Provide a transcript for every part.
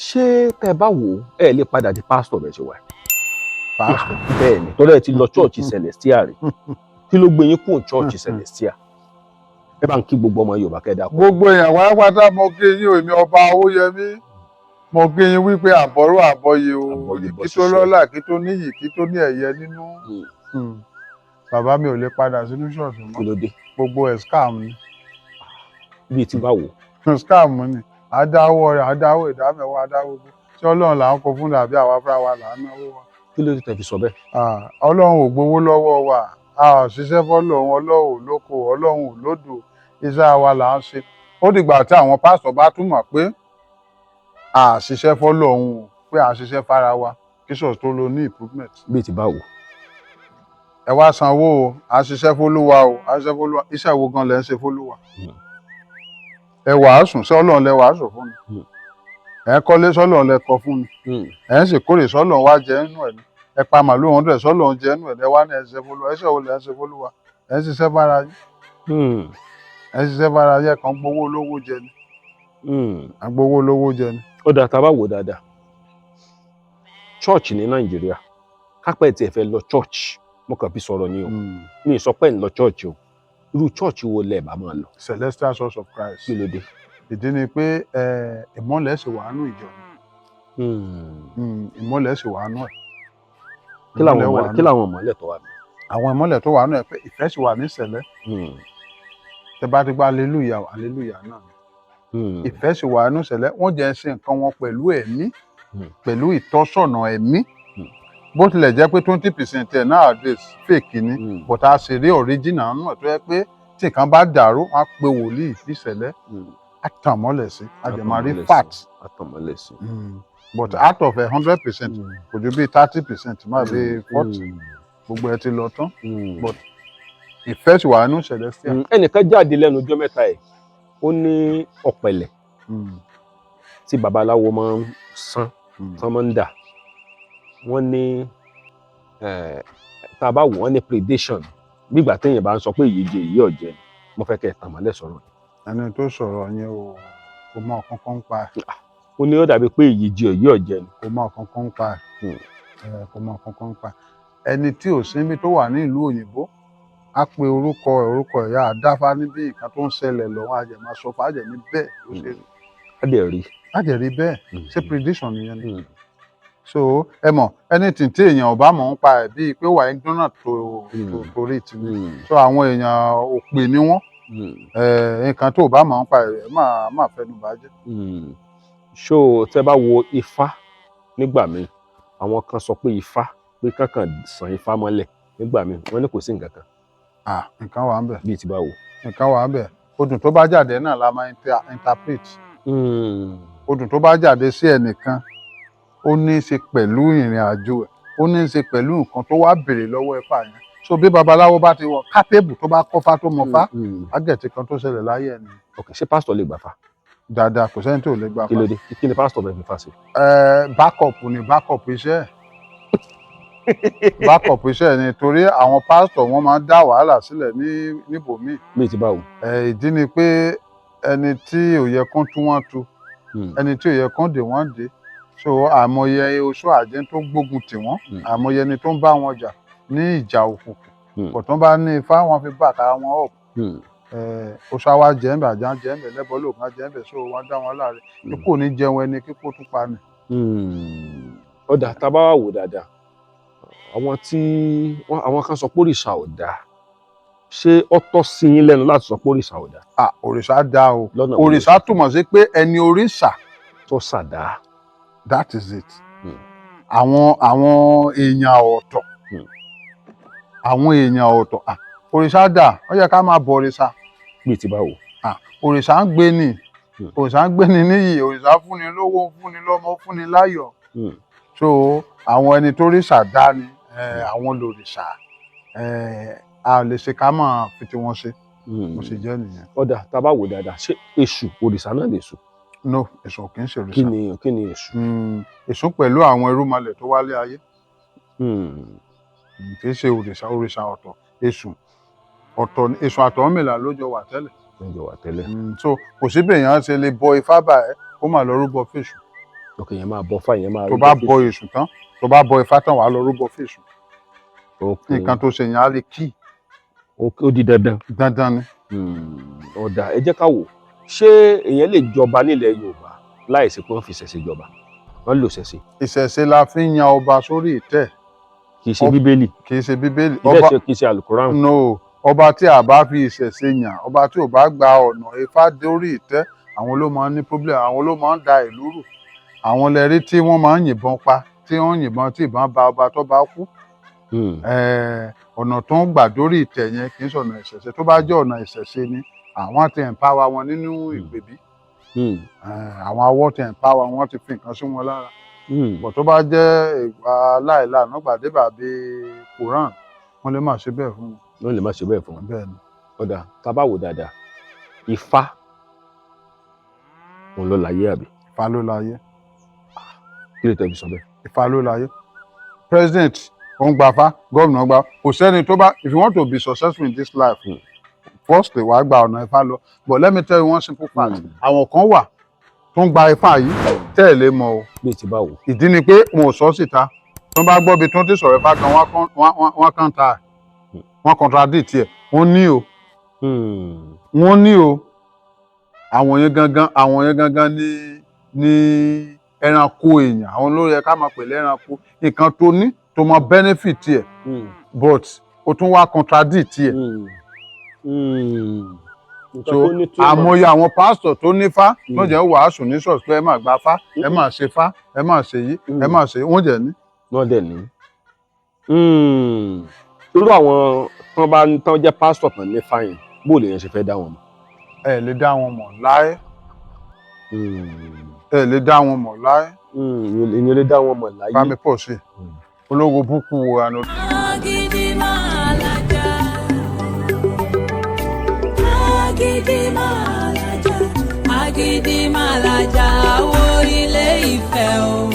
Ṣé tẹ́ bá wò ó, ẹ lè padà di pásítọ̀ bẹ́ẹ̀ ṣe wà? Pásítọ̀? Bẹ́ẹ̀ ni, torí ẹ ti lọ church Celestial rí. Kí ló gbé yín kúrò church Celestial? Ẹ bá ń kí gbogbo ọmọ Yorùbá kẹ́dà kú. Gbogbo èèyàn pátápátá, mo kí yín o. Èmi Ọba Owóyẹmí, mo kí yín wípé àbọ̀rú àbọ̀yè o. Àbọ̀yè bọ̀ kí tó ṣiṣẹ́. Lọ́lá, kí tó níyì, kí tó ní ẹ̀yẹ nínú. Bàbá mi ò lè padà sínú ṣọ́ọ̀ṣì Kí mọ́. ló dé? Gbogbo ẹ̀, scam ni. Bíi ti báwo? Scam ni. Àdáwọ̀ rẹ̀, àdáwọ̀ ìdámẹ́wàá, àdáwọ̀ gbogbo tí Ọlọ́run là ń kó fún, dàbí àwa fúnra wa là ń náwó wa. Kí ló dé tẹ́ fi sọ bẹ́ẹ̀? Ah, Ọlọ́run ò gbowó lọ́wọ́ wa, a ò ṣiṣẹ́ fọ́lọ́run. Ọlọ́run ò lóko, Ọlọ́run ò lódò, iṣẹ́ wa là ń ṣe. Ó dìgbà tí àwọn pásítọ̀ bá túmọ̀ pé a ṣiṣẹ́ fọ́lọ́run o, pé à ń ṣiṣẹ́ fára wa, kí ṣọ́ọ̀ṣì tó lo ní improvement. Bíi ti báwo? Ẹ wá sanwó o, à ń ṣiṣẹ́ fólúwa o, à ń ṣiṣẹ́ fólúwa. Iṣẹ́ wo gan lẹ ń ṣe fólúwa? Ẹ wàásù, ṣé Ọlọ́run lẹ wàásù fún ni? Ẹ kọ́lé, sọ́lọ́run lẹ kọ́ fún ni? Ẹ ń ṣèkórè, sọ́lọ́run wá jẹ nínú ẹ̀ ni? Ẹ pa màlúù 100, sọ́lọ́run jẹ nínú ẹ̀? Ẹ wá ní ẹ ṣiṣẹ́ fólúwa. Ẹ ṣe wo lẹ ń ṣe fólúwa? Ẹ ń ṣiṣẹ́ fára yín. Ẹ ń ṣiṣẹ́ fára yín. Ẹ kàn ń gbowó olówó jẹ ni. À ń gbowó olówó jẹ ni. Ó dáa, tá a bá wò dáadáa, church ní Nàìjíríà, kápẹ́ tí ẹ fẹ́ lọ church, mo kàn fi sọ̀rọ̀ ni o, mi ì sọ pé ń lọ church o, irú church wo lẹ bá máa lọ? Celestial Church of Christ. Kí ló dé? Ìdí ni pé ìmọ́lẹ̀ sì wà nù ìjọ ni. Ìmọ́lẹ̀ sì wà nù ẹ̀. Kí làwọn Ìmọ́lẹ̀ wà ìmọ́lẹ̀, kí nù. làwọn ìmọ́lẹ̀ tó wà ní? Àwọn ìmọ́lẹ̀ tó wà nù ẹ̀ pé ìfẹ́ sì wà ní sẹ̀lẹ̀. Tẹ bá ti gba hallelujah, hallelujah náà ni. Ìfẹ́ sì wà nù sẹ̀lẹ̀. Wọ́n jẹ́ ń ṣe nǹkan wọn pẹ̀lú ẹ̀mí, pẹ̀lú ìtọ́sọ̀nà ẹ̀mí. Bó tilẹ̀ jẹ́ pé 20% ẹ̀ nowadays fake ni, but a sì rí original nù ẹ̀ tó yẹ pé tí nǹkan bá dàrú, wọ́n á pe wòlíì ìṣẹ̀lẹ̀, á tàn mọ́lẹ̀ sí, á dẹ̀ máa rí fact. Á tàn mọ́lẹ̀ sí. But out of 100%, kò ju bíi 30%, máa bíi 40, gbogbo ẹ ti lọ tán. But ìfẹ́ sì wà nínú Celestial. Ẹnìkan jáde lẹ́nu ọjọ́ mẹ́ta ẹ̀, ó ní ọ̀pẹ̀lẹ̀ tí babaláwo máa ń sán, tán máa ń dà, wọ́n ní tá a bá wò, wọ́n ní prediction, gbígbà téèyàn bá ń sọ pé èyí jẹ, èyí ọ̀jẹ̀ ni. Mo fẹ́ kẹ́ ẹ̀ tàn mọ́lẹ̀ sọ̀rọ̀. Ẹni tó sọ̀rọ̀ yẹn o, kò mọ kankan pa ẹ̀. Ó ní ó dàbí pé èyí jẹ, èyí ọ̀jẹ̀ ni. Kò mọ kankan pa ẹ̀. Kò mọ kankan pa ẹ̀. Ẹni tí ò sí níbi tó wà ní ìlú òyìnbó á pe orúkọ ẹ̀, orúkọ ẹ̀ yá àdáfá níbi nǹkan tó ń ṣẹlẹ̀ lọ́wọ́, àjẹ̀ máa sọ fún àjẹ̀ ní bẹ́ẹ̀ ló ṣe rí. Á dẹ̀ rí. Á dẹ̀ rí bẹ́ẹ̀. Ṣé prediction nìyẹn ni? So ẹ mọ̀, anything tí èèyàn ò bá mọ̀ ń pa ẹ̀, bíi pé ó wà ignorant to torí ti ni. So àwọn èèyàn òpè ni wọ́n. Nǹkan tó o bá mọ̀ ń pa ẹ̀, máa máa fẹnu bàjẹ́. So tẹ́ bá wo Ifá nígbà míì, àwọn kan sọ pé Ifá, pé kankan sàn Ifá mọ́lẹ̀ nígbà míì, wọ́n ní kò sí nǹkan kan. Ah, nǹkan wà ń bẹ̀. Bíi ti báwo? Nǹkan wà ń bẹ̀. Odùn tó bá jáde náà la máa interpret. Odùn tó bá jáde sí ẹnìkan, ó ní í ṣe pẹ̀lú ìrìn àjò ẹ̀, ó ní í ṣe pẹ̀lú nǹkan tó wá béèrè lọ́wọ́ Ifá yẹn. So bí babaláwo bá ti wọ capable, tó bá kọ́fá, tó mọ̀fá, ágẹ̀tì kan tó ṣẹlẹ̀ láyé ẹ̀ ni. Ok, ṣé pásítọ̀ lè gbà fa? Dáadáa, kò sẹ́ni tí ò lè gbà Kí fa. ló dé? Kí ni pásítọ̀ bẹ́ẹ̀ fi fa sí? Backup ni, backup iṣẹ́ ẹ̀, backup iṣẹ́ ẹ̀ ni, torí àwọn pásítọ̀, wọ́n máa ń dá wàhálà sílẹ̀ ní níbòmíì. Bíi ti báwo? Ìdí ni pé ẹni tí ò yẹ kán tú, wọ́n tú. Ẹni tí ò yẹ kán dè, wọ́n dè. So àmọye oṣó àjẹ́ tó gbógun tì wọ́n, àmọye ẹni tó ń bá wọn jà ní ìjà òkùnkùn. Kò tó bá ní ifá, wọn fi bá àkàrà wọn up. Oṣó àwa jẹ́ ń bẹ̀, àjà jẹ́ ń bẹ̀, lẹ́bọ̀ lóògùn jẹ́ ń bẹ̀, so wọ́n dá wọn láre. Ikú ò ní jẹun ẹni kíkó tún pa ni. Ó dáa, tá a bá wà wò dáadáa, àwọn tí àwọn kan sọ pé òrìṣà ò dáa, ṣé ó tọ́ sí yín lẹ́nu láti sọ pé òrìṣà ò dáa? Ah, òrìṣà dá o. Lọ́nà wo ló Òrìṣà ṣe? túmọ̀ sí pé ẹni òrìṣà tó ṣàdá. That is it. Àwọn èèyàn ọ̀tọ̀. Àwọn èèyàn ọ̀tọ̀. Ah, òrìṣà dà, ó yẹ ká máa bọ òrìṣà. Bíi ti báwo? Ah, òrìṣà ń gbé ni. Òrìṣà ń gbé ni níyì, òrìṣà fúnni lówó, fúnni lọ́mọ, fúnni láyọ̀. So àwọn ẹni tó ríṣà dá ni àwọn lòrìṣà. A lè ṣe ká máa fi tiwọn ṣe. Bó ṣe jẹ́ nìyẹn. Ó dáa, tá a bá wò dáadáa, ṣé èṣù, òrìṣà náà lè ṣù? No, èṣù kì í ṣe Kí òrìṣà. ni, kí ni èṣù? Èṣù pẹ̀lú àwọn irúnmọlẹ̀ tó wálé ayé. Kì í ṣe òrìṣà. Òrìṣà ọ̀tọ̀, èṣù ọ̀tọ̀. Èṣù àtọ̀rúnmìlà ló jọ wà tẹ́lẹ̀. Ló jọ wà tẹ́lẹ̀. So kò sí bí èèyàn ṣe lè bọ ifá báyìí kó má lọ rúbọ fèṣù. Ok, yẹn máa bọ fá, yẹn máa Tó rúbọ bá fún bọ Èṣù. Èṣù tán, tó bá bọ Ifá tán, wàá lọ rúbọ fún Èṣù. Nǹkan tó ṣe yẹn á lè kí. Ok, ó di dandan. Dandan ni. Ọ̀dà, ẹ jẹ́ ká wò, ṣé èèyàn lè jọba nílẹ̀ Yorùbá láì sí pé wọ́n fi ṣẹ̀ṣẹ̀ jọba, wọ́n lò ṣẹ̀ṣẹ̀? Ìṣẹ̀ṣe la fi ń yan ọba sórí ìtẹ́. Kì í ṣe Bíbélì? Kì í ṣe Bíbélì. Ilé Ọba ṣe kì í ṣe Alukoran? No, ọba tí a bá fi ìṣẹ̀ṣe yàn, ọba tí ò bá gba ọ̀nà Ifá dórí ìtẹ́, àwọn ló máa ń ní problem, àwọn ló máa ń da ìlú rú, àwọn lẹ rí tí wọ́n máa ń yìnbọn pa, tí wọ́n yìnbọn, tí ìbọn bá ọba tó bá kú. Ọ̀nà tó ń gbà dórí ìtẹ́ yẹn kì í ṣọ̀nà ìṣẹ̀ṣe. Tó bá jẹ́ ọ̀nà ìṣẹ̀ṣe ni, àwọn ti empower wọn nínú ìpèbí. Àwọn awọ́ ti empower wọn, ti fi nǹkan sí wọn lára. Bọ̀ tó bá jẹ́ aláìlànà gbàdébà bíi Quran, wọ́n lè má ṣe bẹ́ẹ̀ fún wọn. Wọ́n lè má ṣe bẹ́ẹ̀ fún wọn. Bẹ́ẹ̀ ni. Ọ̀dà, tá a bá wò dáadáa, Ifá òun ló láyé, àbí? Ifá ló láyé. Kí ló tẹ́ fi sọ bẹ́ẹ̀? Ifá ló láyé. President ó ń gbafá, gómìnà gba, kò sẹ́ni tó bá, if you want to be successful in this life, firstly, wàá gba ọ̀nà Ifá lọ. But let me tell you one simple fact. Àwọn kan wà tó ń gba Ifá yìí tẹ́ ẹ̀ lè mọ̀ o. Bí ti báwo? Ìdí ni pé wọn ò sọ síta. Tó bá gbọ́ bí tó ti sọ̀rọ̀ Ifá gan, wọ́n kàn ta ẹ̀, wọ́n contradict ẹ̀. Wọ́n ní o, wọ́n ní o, àwọn yẹn gangan, àwọn yẹn gangan ní ẹranko èèyàn. Àwọn ló yẹ ká máa pè lẹ́ranko. Nǹkan tó ní tó mọ benefit ẹ̀, but o tún wá contradict ẹ̀. Nǹkan So tó ní túmọ̀. Àmọye àwọn pásítọ̀ tó nífá tó jẹ́ wàásù ní ṣọ́ọ̀ṣì pé ẹ máa gba fá, ẹ máa ṣe fá, ẹ máa ṣe yí, ẹ máa ṣe, wọ́n jẹ́ ní. Wọ́n dẹ̀ ní. Irú àwọn tán bá ń tán jẹ́ pásítọ̀ tán ní fáyìn, bó lè yẹn ṣe fẹ́ dá wọn mọ̀? Ẹ lè dá wọn mọ̀ láé. Ẹ lè dá wọn mọ̀ láé. Ìyẹn lè dá wọn mọ̀ láyé. Bá mi pọ̀ sí i, ológo búkú wo àná. Agídí máa lajà. Agídí máa lajà. Agídí máa lajà. Àwo Ilé Ifẹ̀ o.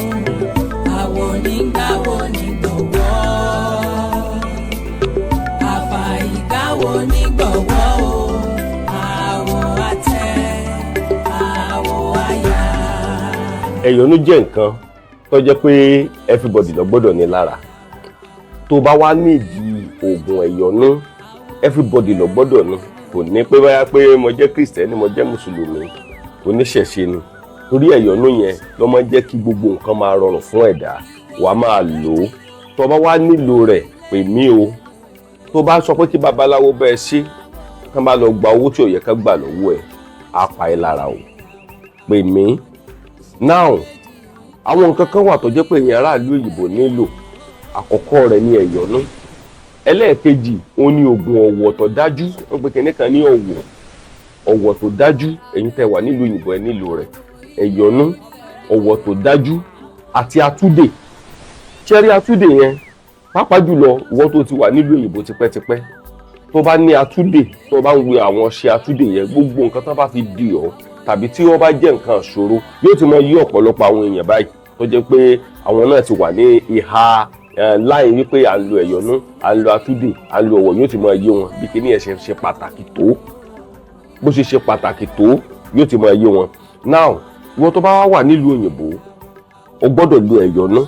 Àwo nígbàwo nígbọ̀wọ́. Àfàìgbàwo nígbọ̀wọ́ o. Àwo àtẹ. Àwo àyà. Ẹ̀yọ́nú jẹ́ nǹkan tó jẹ́ pé everybody ló gbọ́dọ̀ ní lára. Tó bá wá nídìí oògùn ẹ̀yọ́nú, everybody ló gbọ́dọ̀ ní. Kò ní pé báyà pé mo jẹ́ Kristẹni, mo jẹ́ Mùsùlùmí, oníṣẹ̀ṣe ni, torí ẹ̀yọ́nú yẹn ló máa ń jẹ́ kí gbogbo nǹkan máa rọrùn fún ẹ̀dá. Wàá máa lò ó. Tó bá wá nílò rẹ̀, pè mí o. Tó bá sọ pé kí babaláwo bẹ́ẹ̀ ṣe, kán bá lọ gba owó tí ò yẹ ká gbà lọ́wọ́ ẹ̀, á pa ẹ́ lára o. Pè mí now. Àwọn nǹkan kan wà tó jẹ́ pé èèyàn aráàlú òyìnbó nílò. Àkọ́kọ́ rẹ̀ ní ẹ̀yọ́nú. Ẹlẹ́ẹ̀kejì òun ní oògùn ọ̀wọ̀ tó dájú. Wọ́n pe kinní kan ní ọ̀wọ̀, ọ̀wọ̀ tó dájú. Ẹ̀yin tẹ́ wà nílùú òyìnbó, ẹ nílò rẹ̀. Ẹ̀yọ́nú, ọ̀wọ̀ tó dájú àti atúdè. Ṣẹ́rí atúdè yẹn, pàápàá jùlọ ìwọ tó ti wà nílùú òyìnbó tipẹ́tipẹ́, tó bá ní atúdè, tó bá ń wé àwọn ọṣẹ atúdè yẹn, gbogbo nǹkan tó bá fi dì ọ́ tàbí tí wọ́n bá jẹ́ nǹkan ìṣòro, yóò ti mọ yí ọ̀pọ̀lọpọ̀ àwọn èèyàn báyìí tó jẹ́ pé àwọn náà ti wà ní ìhà láì wípé à ń lo ẹ̀yọ́nú, à ń lo atúdè, à ń lo ọ̀wọ̀, yóò ti mọ yé wọn bí kíní ẹ̀ ṣe ṣe pàtàkì tó. Bó ṣe ṣe pàtàkì tó, yóò ti mọ yé wọn. Now, ìwọ tó bá wà wà nílùú òyìnbó, o gbọ́dọ̀ lo ẹ̀yọ́nú,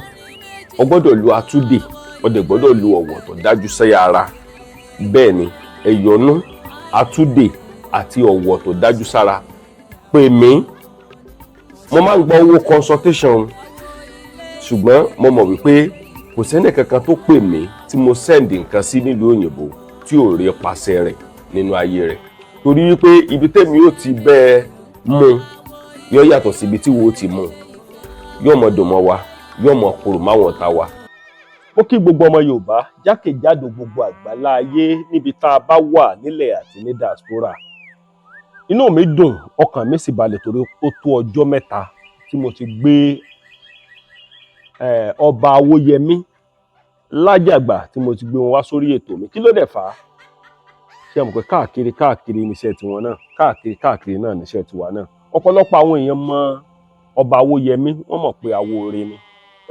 o gbọ́dọ̀ lo atúdè, o dẹ̀ gbọ́dọ̀ lo ọ̀wọ̀ tó dájú sẹ́yà ara. Bẹ́ẹ̀ ni, ẹ̀yọ́nú, atúdè àti ọ̀wọ̀ tó dájú sára. Pè mí. Mo máa ń gba owó consultation, ṣùgbọ́n mo mọ̀ wípé kò sẹ́ni kankan tó pè mí tí mo send nǹkan sí nílùú òyìnbó tí ò rí pàṣẹ rẹ̀ nínú ayé rẹ̀, torí wípé ibi tẹ́mi ò ti bẹ́ẹ̀ mú yóò yàtọ̀ síbi tí wo ti mú. Yóò mọ dùn mọ́ wa, yóò mọ kúrò máwọn ọ̀tá wa. Ó kí gbogbo ọmọ Yorùbá jákèjádò gbogbo àgbálá ayé níbi tá a bá wà nílẹ̀ àti ní diaspora. Inú mi dùn, ọkàn mi sì balẹ̀ torí ó tó ọjọ́ mẹ́ta tí mo ti gbé Ọba Awóyẹmí Lájàgbà, tí mo ti gbé wọn wá sórí ètò mi. Kí ló dẹ̀ fà á? Ṣé mọ̀ pé káàkiri káàkiri níṣẹ́ tiwọn náà, káàkiri káàkiri náà níṣẹ́ tiwa náà. Ọ̀pọ̀lọpọ̀ àwọn èèyàn mọ Ọba Awóyẹmí, wọ́n mọ̀ pé awóore ni.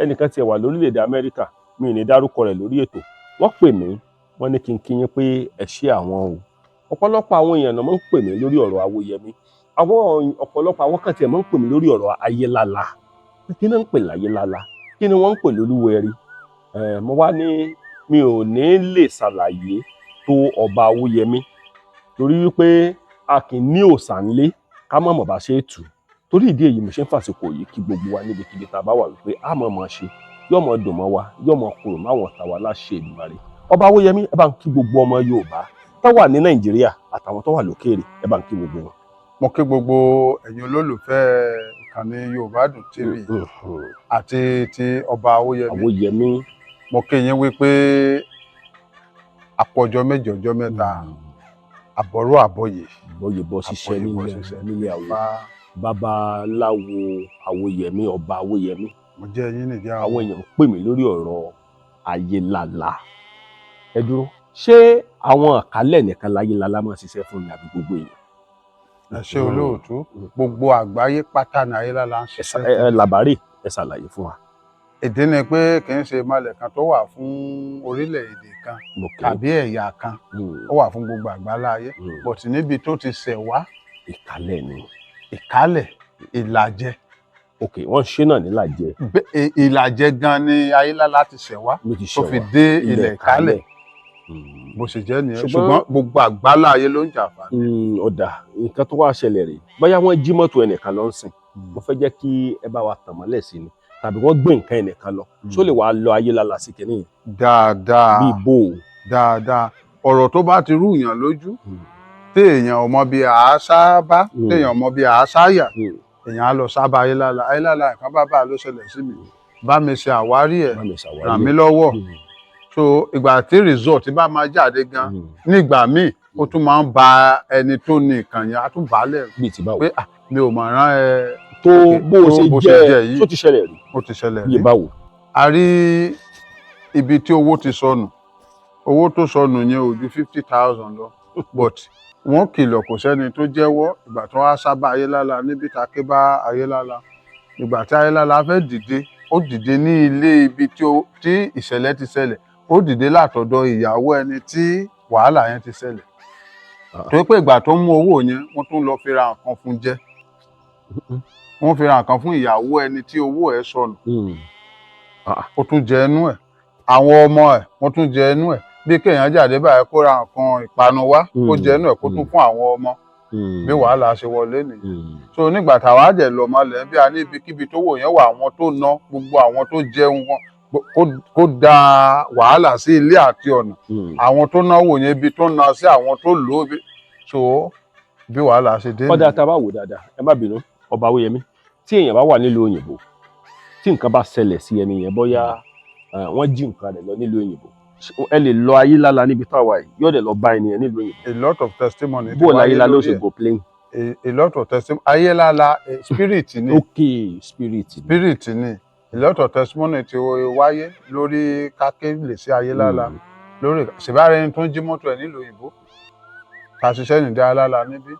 Ẹnìkan tiẹ̀ wà lórílẹ̀‐èdè Amẹ́ríkà, mi ò ní dárúkọ rẹ̀ lórí ètò. Wọ́n pè mí, wọ́n ní kí n kí yín pé ẹ ṣé àwọn o. Ọ̀pọ̀lọpọ̀ àwọn èèyàn náà máa ń pè mí lórí ọ̀rọ̀ Awóyẹmí. Àwọn ọ̀pọ̀lọpọ̀ àwọn kan tiẹ̀ máa ń pè mí lórí ọ̀rọ̀ Ayélálá. Pé kí náà ń pè láyélálá, kí ni wọ́n ń pè lólúwẹ̀rí? Mo wá ní mi ò ní lè ṣàlàyé tó ọba Awóyẹmí, torí wípé a kì í ní òòṣà ńlé ká mọ̀ mọ̀ bá ṣe é tù. Torí ìdí èyí, mo ṣe ń fàsìkò yìí kí gbogbo wa níbikíbi tá a bá wà wípé a mọ̀ mọ̀ ṣe, yóò mọ̀ dùn mọ́ wa, yóò mọ̀ kúrò máwọn ọ̀tá wa láṣẹ Èdùmàrè. Ọba Awóyẹmí, ẹ bá ń kí gbogbo ọmọ Yorùbá tó wà ní Nàìjíríà àtàwọn tó wà lókèèrè, ẹ bá ń kí gbogbo wọn. Mo kí gbogbo ẹ̀yin olólùfẹ́ ìkànnì Yorùbá Dùn TV àti ti ọba Awóyẹmí. Awóyẹmí. Mo kí yín wípé àpọ̀jọ méjì, ọjọ́ mẹ́ta, àbọ̀rú àbọ̀yè. Bọ́yè bọ́ ṣiṣẹ́. Àbọ̀yè bọ́ nílé ṣiṣẹ́. Nílé àwò Bá babaláwo Awóyẹmí, ọba Awóyẹmí. Mo jẹ́ yín nìdí. Àwọn èèyàn ń pè mí lórí ọ̀rọ̀ Ayélálá. Ẹ dúró, ṣé àwọn àkálẹ̀ nìkan láyélálá máa ṣiṣẹ́ fún ni àbí gbogbo èèyàn? Ẹ ṣé, olóòtú. Gbogbo àgbáyé pátá ní Ayélálá ń Ẹ ṣiṣẹ́. Ẹ làbárè, ẹ ṣàlàyé fún wa. Ìdí ni pé kì í ṣe ìmọ̀lẹ̀ kan tó wà fún orílẹ̀-èdè kan tàbí ẹ̀yà kan. Ó wà fún gbogbo àgbálá ayé, but níbi tó ti ṣẹ̀ wá, Ìkálẹ̀ ni. Ìkálẹ̀, Ìlàjẹ. Ok, wọ́n ṣe náà nílàjẹ. Ìlàjẹ gan ni Ayélálá ti ṣẹ̀ wá ló ti tó ṣẹ̀ fi wá dé ilẹ̀ Ìkálẹ̀. Bó ṣe jẹ́ nìyẹn. Ṣùgbọ́n gbogbo àgbálá ayé ló ń jàǹfààní. Ọ̀dà nǹkan tó wá ṣẹlẹ̀ rèé, bóyá wọ́n jí mọ́tò ẹnìkan lọ ń sìn, mo fẹ́ jẹ́ kí ẹ bá wa tàn mọ́lẹ̀ sí ni, tàbí wọ́n gbé nǹkan ẹnìkan lọ, ṣó lè wàá lọ Ayélálá sí kìnìún yẹn? Dáadáa. Bíi bó o. Dáadáa. Ọ̀rọ̀ tó bá ti rú èèyàn lójú, téèyàn ò mọ bí àáṣá bá, téèyàn ò mọ bí àáṣá yà, èèyàn á lọ sábà Ayélálá. Ayélálá, nǹkan bá bá ló ṣẹlẹ̀ sí mi, bá mi ṣe àwárí ẹ̀, Bá mi ṣàwárí ràn mí ẹ̀. lọ́wọ́. So ìgbà tí result bá máa jáde gan, nígbà míì ó tún máa ń ba ẹni tó ní nǹkan yẹn, á tún bà á lẹ́rù Bíi ti báwo? pé, "Ah, mi ò mọ̀ rán ẹ." Tó bó o tó ṣe bó ṣe jẹ́ jẹ́ yìí. Tó ti ṣẹlẹ̀ rí? Ó ti ṣẹlẹ̀ Bíi rí. báwo? A rí ibi tí owó ti sọnù. Owó tó sọnù yẹn ò ju 50,000 lọ, but wọ́n kìlọ̀, kò sẹ́ni tó jẹ́wọ́. Ìgbà tó wá sábà Ayélálá níbi tá a ké bá Ayélálá, ìgbà tí Ayélálá fẹ́ dìde, ó dìde ní ilé ibi tí ìṣẹ̀lẹ̀ ti ṣẹlẹ̀. Ó dìde látọ̀dọ̀ ìyàwó ẹni tí wàhálà yẹn ti ṣẹlẹ̀. Torí pé ìgbà tó ń mú owó yẹn, wọ́n tún lọ fi ra nǹkan fún jẹ. Wọ́n fi ra nǹkan fún ìyàwó ẹni tí owó ẹ̀ sọnù. Ó tún jẹ inú ẹ̀, àwọn ọmọ ẹ̀ wọ́n tún jẹ inú ẹ̀. Bí kéèyàn jáde báyìí kó ra nǹkan ìpanu wá, kó jẹ inú ẹ̀, kó tún fún àwọn ọmọ. Bí wàhálà ṣe wọlé nìyẹn. So nígbà táwa jẹ lọ mọlẹ bí a ní ibikíbi tó wò yẹn wà, àwọn tó ná, gbogbo àwọn tó jẹun wọn, kó da wàhálà sí ilé àti ọ̀nà. Àwọn tó náwó yẹn, ibi tó ná sí, àwọn tó lò ó so bí wàhálà ṣe dé Kọ́dà nìyẹn. tá a bá wò dáadáa, ẹ má bínú, ọba Awóyẹmí, tí èèyàn bá wà nílùú òyìnbó, tí nǹkan bá ṣẹlẹ̀ sí ẹni yẹn, bóyá wọ́n jí nǹkan rẹ̀ lọ nílùú òyìnbó, ẹ lè lọ Ayélálá níbi táwa yìí, yóò dẹ̀ lọ bá ẹni yẹn nílùú òyìnbó? A lot of testimony ti Bó o wáyé láyélálá ló lórí ṣe ẹ̀. go plane? A lot of testimony. Ayélálá, spirit ni. Ok, spirit ni. Spirit ni. A lot of testimony ti wáyé lórí káké lè sí Ayélálá lórí ṣèbára ẹni tó ń jí mọ́tò ẹ̀ nílùú òyìnbó, ta ṣiṣẹ́ nìdí Ayélálá níbí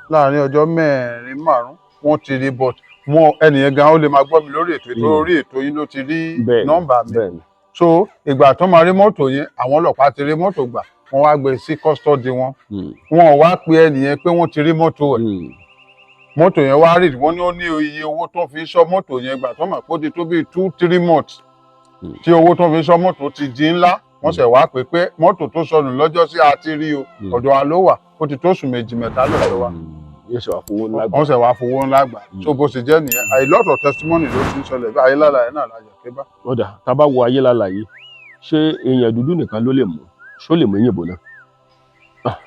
láàrin ọjọ́ mẹ́rin márùn-ún, wọ́n ti rí. But wọn ẹnìyẹn gan, ó lè máa gbọ́ mi lórí ètò ètò orí ètò yín ló ti rí nọ́mbà mi. So ìgbà tó máa rí mọ́tò yẹn, àwọn ọlọ́pàá ti rí mọ́tò gbà, wọ́n wá gbé sí custody wọn. Wọn ò wá pe ẹnìyẹn pé wọ́n ti rí mọ́tò ẹ̀. Mọ́tò yẹn wá rí, wọ́n ní ó ní iye owó tó fi ń ṣọ́ mọ́tò yẹn. Gbà tó mọ̀ pé ó ti tó bíi 2-3 months tí owó tó fi ń ṣọ́ mọ́tò ti di ńlá, wọ́n ṣẹ̀ wá pé mọ́tò tó sọnù lọ́jọ́ sí àti rí o. Ọ̀dọ̀ wa ló wà, ó ti tó oṣù méjì mẹ́ta lọ́dọ̀ wa. Yóò ṣe wá fowó ńlá gbà. Wọ́n ṣẹ̀ wá fowó ńlá gbà. So bó ṣe jẹ́ nìyẹn. A lot of testimony ló ti ń ṣẹlẹ̀ bí Ayélálá yẹn náà láyọ̀ ké bá. Ọ̀dà, tá a bá wo Ayélálá yìí, ṣé èèyàn dúdú nìkan ló lè mú? Ṣó lè mú òyìnbó náà?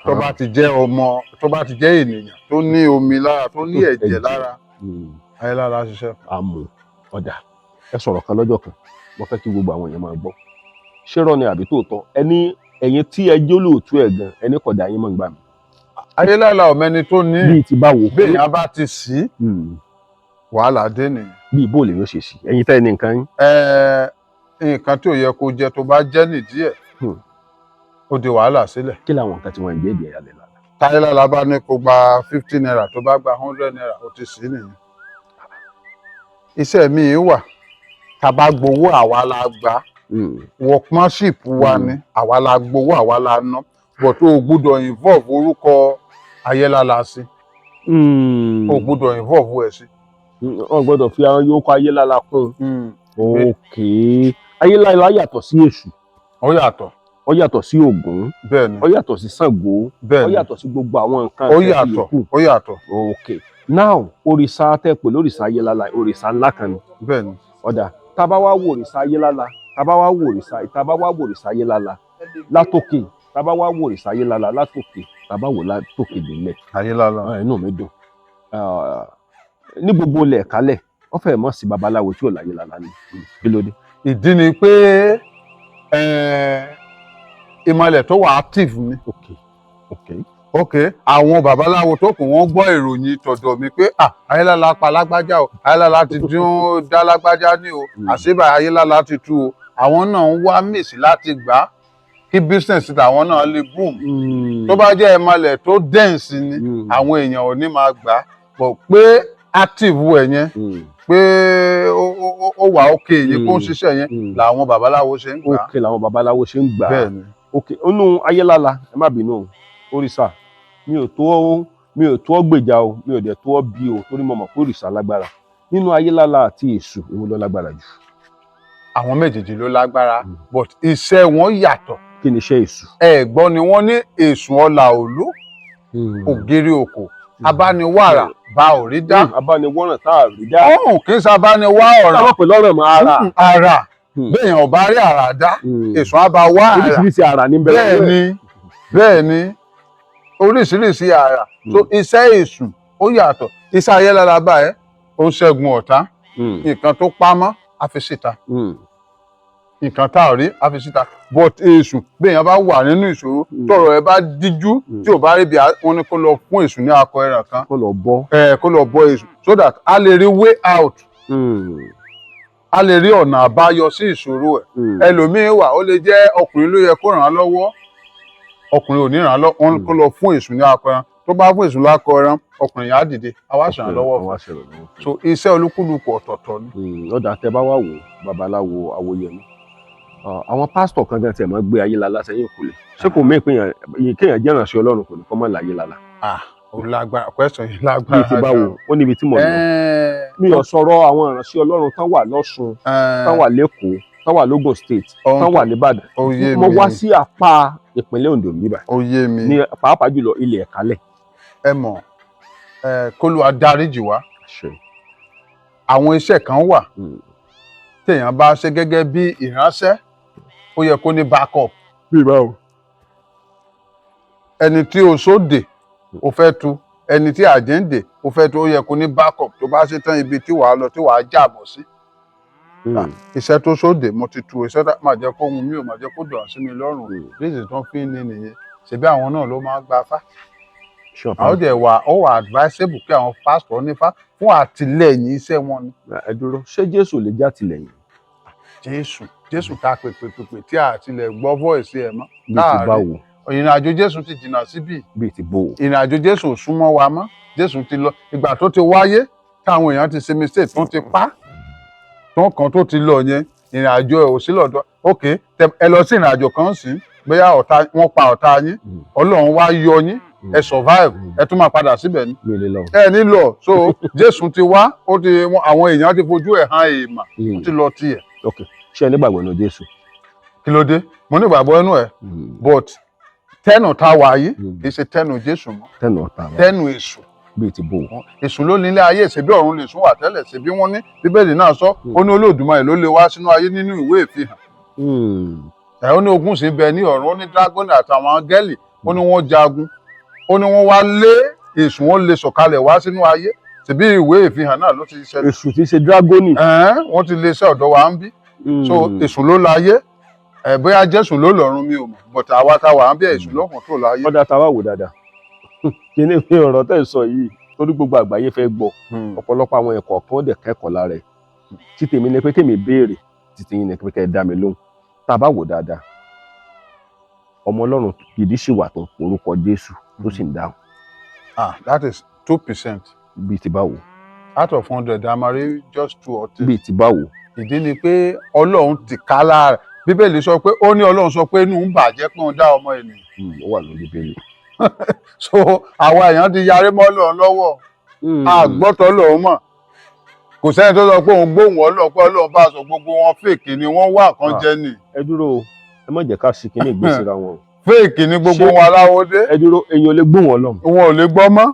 Tó bá ti jẹ́ ọmọ, tó bá ti jẹ́ ènìyàn tó ní omi lára, tó ní ẹ̀jẹ̀ Ẹ̀jẹ̀. lára, Ayélálá ṣiṣẹ́. Àmọ́ ọ̀dà, ẹ sọ̀rọ̀ kan lọ́jọ́ kan, mo fẹ́ kí gbogbo àwọn èèyàn máa gbọ́, ṣé rọ́ ni àbí tòótọ́? Ẹni ẹ̀yin tí ẹ jólóòtú ẹ̀ gan, ẹni kọ̀dà yín mọ̀ ń gbà mí. Ayélálá ọ̀mẹ́ni tó ní. Bíi ti báwo? Bí èèyàn bá ti sí, wàhálà dé nìyẹn. Bíi bó lèyàn ṣe sí ẹ̀yin tẹ́ ẹ ní nǹkan yín? Nǹkan tí ò yẹ kó jẹ, tó bá jẹ́ nídìí ẹ̀, ó di wàhálà sílẹ̀. Kí làwọn nǹkan tí wọ́n ń jẹ́ ìdí ẹ̀yà lẹ̀ lára? Táyélálá bá ní kó gba 50 naira, tó bá gba 100 naira, ó ti sí nìyẹn. Iṣẹ́ mi wà, tá a bá gbowó, àwa la gbà. Workmanship wa ni, àwa la gbowó, àwa la ná, but o gbúdọ̀ involve orúkọ Ayélálá sí. O gbúdọ̀ involve ẹ̀ sí. Wọn gbọ́dọ̀ fi àwọn yòókù Ayélálá kún un. Ok, Ayélálá yàtọ̀ sí Èṣù? Ó yàtọ̀. Ó yàtọ̀ sí Ògún? Bẹ́ẹ̀ ni. Ó yàtọ̀ sí Ṣàngó? Bẹ́ẹ̀ Ó ni. yàtọ̀ sí gbogbo àwọn nǹkan Ó ìṣẹ̀ṣe yàtọ̀. yòókù? Ó yàtọ̀. Ok, now, òrìṣà tẹ́ pè lórìṣà Ayélálá, òrìṣà ńlá kan ni? Bẹ́ẹ̀ ni. Ọ̀dà, tá a bá wá wo òrìṣà Ayélálá, tá a bá wá wo òrìṣà Ayélálá látòkè, tá a bá wá wo òrìṣà Ayélálá látòkè, tá a bá wò látòkè délẹ̀, Ayélálá. Ah, inú mi dùn. Ah, ní gbogbo ilẹ̀ kálẹ̀, wọ́n fẹ́ẹ̀ mọ̀ sí babaláwo tí ò láyélálá ni. Kí ló dé? Ìdí ni pé ìmọ̀lẹ̀ tó wà active ni. Ok, àwọn babaláwo tó kù, wọ́n gbọ́ ìròyìn tọ̀dọ̀ mi pé, ah, Ayélálá pa lágbájá o, Ayélálá ti dún dá lágbájá ní o, àṣebà Ayélálá ti tú o. Àwọn náà ń wá mèsì láti gbà á kí business tàwọn náà lè boom. Tó bá jẹ́ ìmọ̀lẹ̀ tó dense ni, àwọn èèyàn ò ní máa gbà á bọ̀ pé active ẹ̀ yẹn, pé ó wà ok yẹn, kó ń ṣiṣẹ́ yẹn, làwọn babaláwo ṣe ń gbà á. Ok, làwọn babaláwo ṣe ń gbà á. Bẹ́ẹ̀ ni. Ok, inú Ayélálá, ẹ má bínú o, òrìṣà, mi ò tó ọ gbèjà o, mi ò dẹ̀ tó ọ bí o, torí mo mọ̀ pé òrìṣà lágbára. Nínú Ayélálá àti Èṣù, èwo ló lágbára jù? Àwọn méjèèjì ló lágbára, but iṣẹ́ wọn yàtọ̀. Kí ni iṣẹ́ Èṣù? Ẹ gbọ́ ni, wọ́n ní Èṣù ọlà òlú, ògiri òkò, abániwàrà bá òrí dá. Abániwọ́ràn tá a rí dá. Ọ̀hún kì í ṣe abániwá ọ̀ràn. Táwọn pè lọ́rọ̀ mọ́ ara. Ara béèyàn ò bá rí àrà dá, Èṣù á bá wá àrà. Oríṣiríṣi àrà ní bẹ́ẹ̀. Bẹ́ẹ̀ ni, bẹ́ẹ̀ ni, oríṣiríṣi àrà. So iṣẹ́ Èṣù ó yàtọ̀. Iṣẹ́ Ayélára báyẹn, ó ń ṣẹ́gun ọ̀tá. Nǹkan tó pamọ́, á fi síta. Nǹkan tá a rí, á fi síta. But Èṣù, béèyàn bá wà nínú ìṣòro, tọ̀rọ̀ ẹ bá díjú, tí ò bá rí bí, wọn ní kó lọ fún Èṣù ní akọ ẹran kan. Kó lọ bọ́. Ẹ kó lọ bọ Èṣù so that a lè rí way out, a lè rí ọ̀nà àbáyọ sí ìṣòro ẹ̀. Ẹlòmíín wà, ó lè jẹ́ ọkùnrin ló yẹ kó ràn án lọ́wọ́, ọkùnrin ò ní ràn án lọ́wọ́. Wọn kó lọ fún Èṣù ní akọ ẹran. Tó bá fún Èṣù lákọ ẹran, ọkùnrin yẹn á dìde, á wá ṣàn án lọ́wọ́ fún. Wá ṣèrànlọ́wọ́ fún. So iṣẹ́ olúkúlùkù ọ̀tọ̀ọ̀tọ̀ ni. Ọ̀dà, tẹ bá wà wò, babaláwo Awóyẹmí, àwọn pásítọ̀ kan gan tiẹ̀ máa gbé Ayélálá sẹ́yìn kùlẹ̀. Ṣé kò mí ìpínyàn kéèyàn jẹ́ ìránṣẹ́ Ọlọ́run kò ní kọ́ mọ́ láyélálá? Ah, ó lágbára, question yìí lágbára. Bíi ti báwo? Ó níbi tí mo lọ. Mi ò sọ̀rọ̀ àwọn ìránṣẹ́ Ọlọ́run tán wà lọ́ṣun, tán wà lẹ́kọ̀ọ́, tán wà lógùn State, tán wà nìbàdàn. Ó yé Mo mi. wá sí apá ìpínlẹ̀ Oǹdó níbà Ó yé mi. ní pàápàá jùlọ ilẹ̀ Ẹ̀kálẹ̀. Ẹ mọ̀ ẹ, k'Olúwa dáríjì wá. Àṣẹ. Àwọn iṣẹ́ kan wà téèyàn bá ṣe gẹ́gẹ́ bí ìránṣẹ́, ó yẹ kó ní backup. Bí báwo? Ẹni tí oṣó dè, ó fẹ́ tu, ẹni tí àjẹ́ ń dè, ó fẹ́ tu, ó yẹ kó ní backup. Tó bá ṣe tán, ibi tí wàá lọ, tí wàá jàbọ̀ sí. Iṣẹ́ tó sóde, mo ti tu iṣẹ́ tá máa jẹ́ kó hun mi ò máa jẹ́ kó dùn sí mi lọ́rùn. Reason tó fi ń ní nìyẹn. Ṣebí àwọn náà ló máa ń gba fá. Àwọn dẹ̀ wà, ó wà advisable kí àwọn pásítọ̀ nífá fún àtìlẹ́yìn iṣẹ́ wọn ni. Ẹ dúró, ṣé Jésù lè já tìlẹ́yìn? Jésù, Jésù tá a pè pè pè pè tí a tilẹ̀ gbọ́ voice ẹ̀ mọ́. Bíi ti báwo? Ìrìn àjò Jésù ti jìnnà síbí. Bíi ti bò ó? Ìrìn àjò Jésù ò súnmọ́ wa mọ́. Jésù ti lọ. Ìgbà tó ti wáyé, táwọn èèyàn ti ṣe mistake, tó ti pa, tó kan tó ti lọ yẹn, ìrìn àjò ẹ̀ ò sí lọ́dọ̀. Ok, ẹ lọ sí ìrìn àjò kan sí, bóyá ọ̀tá wọ́n pa ọ̀tá yín, Ọlọ́run wá yọ yín, ẹ survive, ẹ tún máa padà síbẹ̀ ni? Mi ò lè lọ. Ẹ ní lọ. So Jésù ti wá, ó ti àwọn èèyàn ti fojú ẹ̀ hàn èèmà, ó ti lọ tiẹ̀. Ok, ṣé ẹ nígbàgbọ́ nínú Jésù? Kí ló dé? Mo ní ìgbàgbọ́ inú ẹ̀, but tẹ́nù tá a wà yìí, kì í ṣe tẹ́nù Jésù mọ́. Tẹnu ọ̀tá wa? Tẹ́nù Èṣù. Bíi ti bò ó? Èṣù ló nílé ayé. Ṣebí ọ̀run lè sún wà tẹ́lẹ̀? Ṣebí wọ́n ní Bíbélì náà sọ, ó ní Olódùmarè ló lè wá sínú ayé nínú ìwé Ìfihàn. Ẹ̀ ó ní ogun sì ń bẹ ní ọ̀run, ó ní dragoni àtàwọn áńgẹ́lì, ó ní wọ́n jagun, ó ní wọ́n wá lé Èṣù, wọ́n lè sọ̀kalẹ̀ wá sínú ayé. Ṣebí ìwé Ìfihàn náà ló ti ṣẹlẹ̀. Èṣù tí í ṣe dragoni. Ẹ̀ẹ́n, wọ́n ti lé iṣẹ́ ọ̀dọ̀ wa ń bí. So Èṣù ló láyé ẹ̀, bóyá Jésù ló lọ́run, mi ò mọ̀, but àwa tá wà ń bí, Èṣù ló kàn tó láyé. Ọ̀dà, tá a wá wò dáadáa, kí ni ọ̀rọ̀ tẹ̀ ń sọ yìí, torí gbogbo àgbáyé fẹ́ gbọ́, ọ̀pọ̀lọpọ̀ àwọn ẹ̀kọ́ kan dẹ̀ kẹ́kọ̀ọ́ lára ẹ̀. Tí tèmi ni pé kémi béèrè, títí yín ni pé kẹ́ ẹ dá mi lóhùn. Tá a bá wò dáadáa, ọmọ Ọlọ́run gidi sì wà tó ń porúkọ Jésù tó sì ń dáhùn? Ah, that is 2%. Bíi ti báwo? Out of 100, a máa rí just two or three. Bíi ti báwo? Ìdí ni pé Ọlọ́run ti ká lára. Bíbélì sọ pé, ó ní Ọlọ́run sọ pé inú ń bàjẹ́ pé òun dá ọmọ ènìyàn. Ó wà lórí Bíbélì. So àwa èèyàn ti yarí mọ́ Ọlọ́run lọ́wọ́, àgbọ́tọ̀ Ọlọ́run mọ̀. Kò sẹ́ni tó sọ pé òun gbóhùn Ọlọ́run, pé Ọlọ́run bá sọ. Gbogbo wọn fake ni wọ́n, wá kan Ah. jẹ́ ni. Ẹ dúró o, ẹ má jẹ́ ká sì kíní ìgbésíra wọn o. Fake ni gbogbo wọn aláwọ̀dé. Ẹ dúró, èèyàn lè gbóhùn Ọlọ́run? Wọn ò lè gbọ́ mọ́.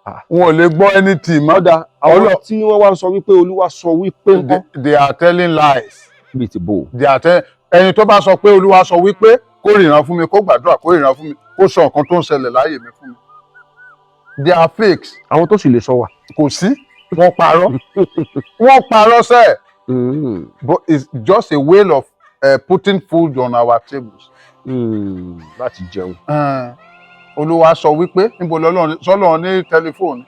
Ah. Wọn ò lè gbọ́ anything mọ́. Ọ̀dà àwọn Ọlọ́- tí wọ́n wá ń sọ wípé Olúwa sọ wípé ńkọ́? They are telling lies. Bíi ti bò ó? They are telling. Ẹni tó bá sọ pé Olúwa sọ wípé, kó ríran fún mi, kó gbàdúrà, kó ríran fún mi, kó sọ nǹkan tó ń ṣẹlẹ̀ láyé mi fún mi. They are fakes. Àwọn tó sì lè sọ wà. Kò sí, wọ́n parọ́, wọ́n parọ́ sẹ́ẹ̀. But it's just a way of putting food on our tables. Láti jẹun. Olúwa sọ wípé, níbo lọ́lọ́run sọlọ́run ní tẹlifóònù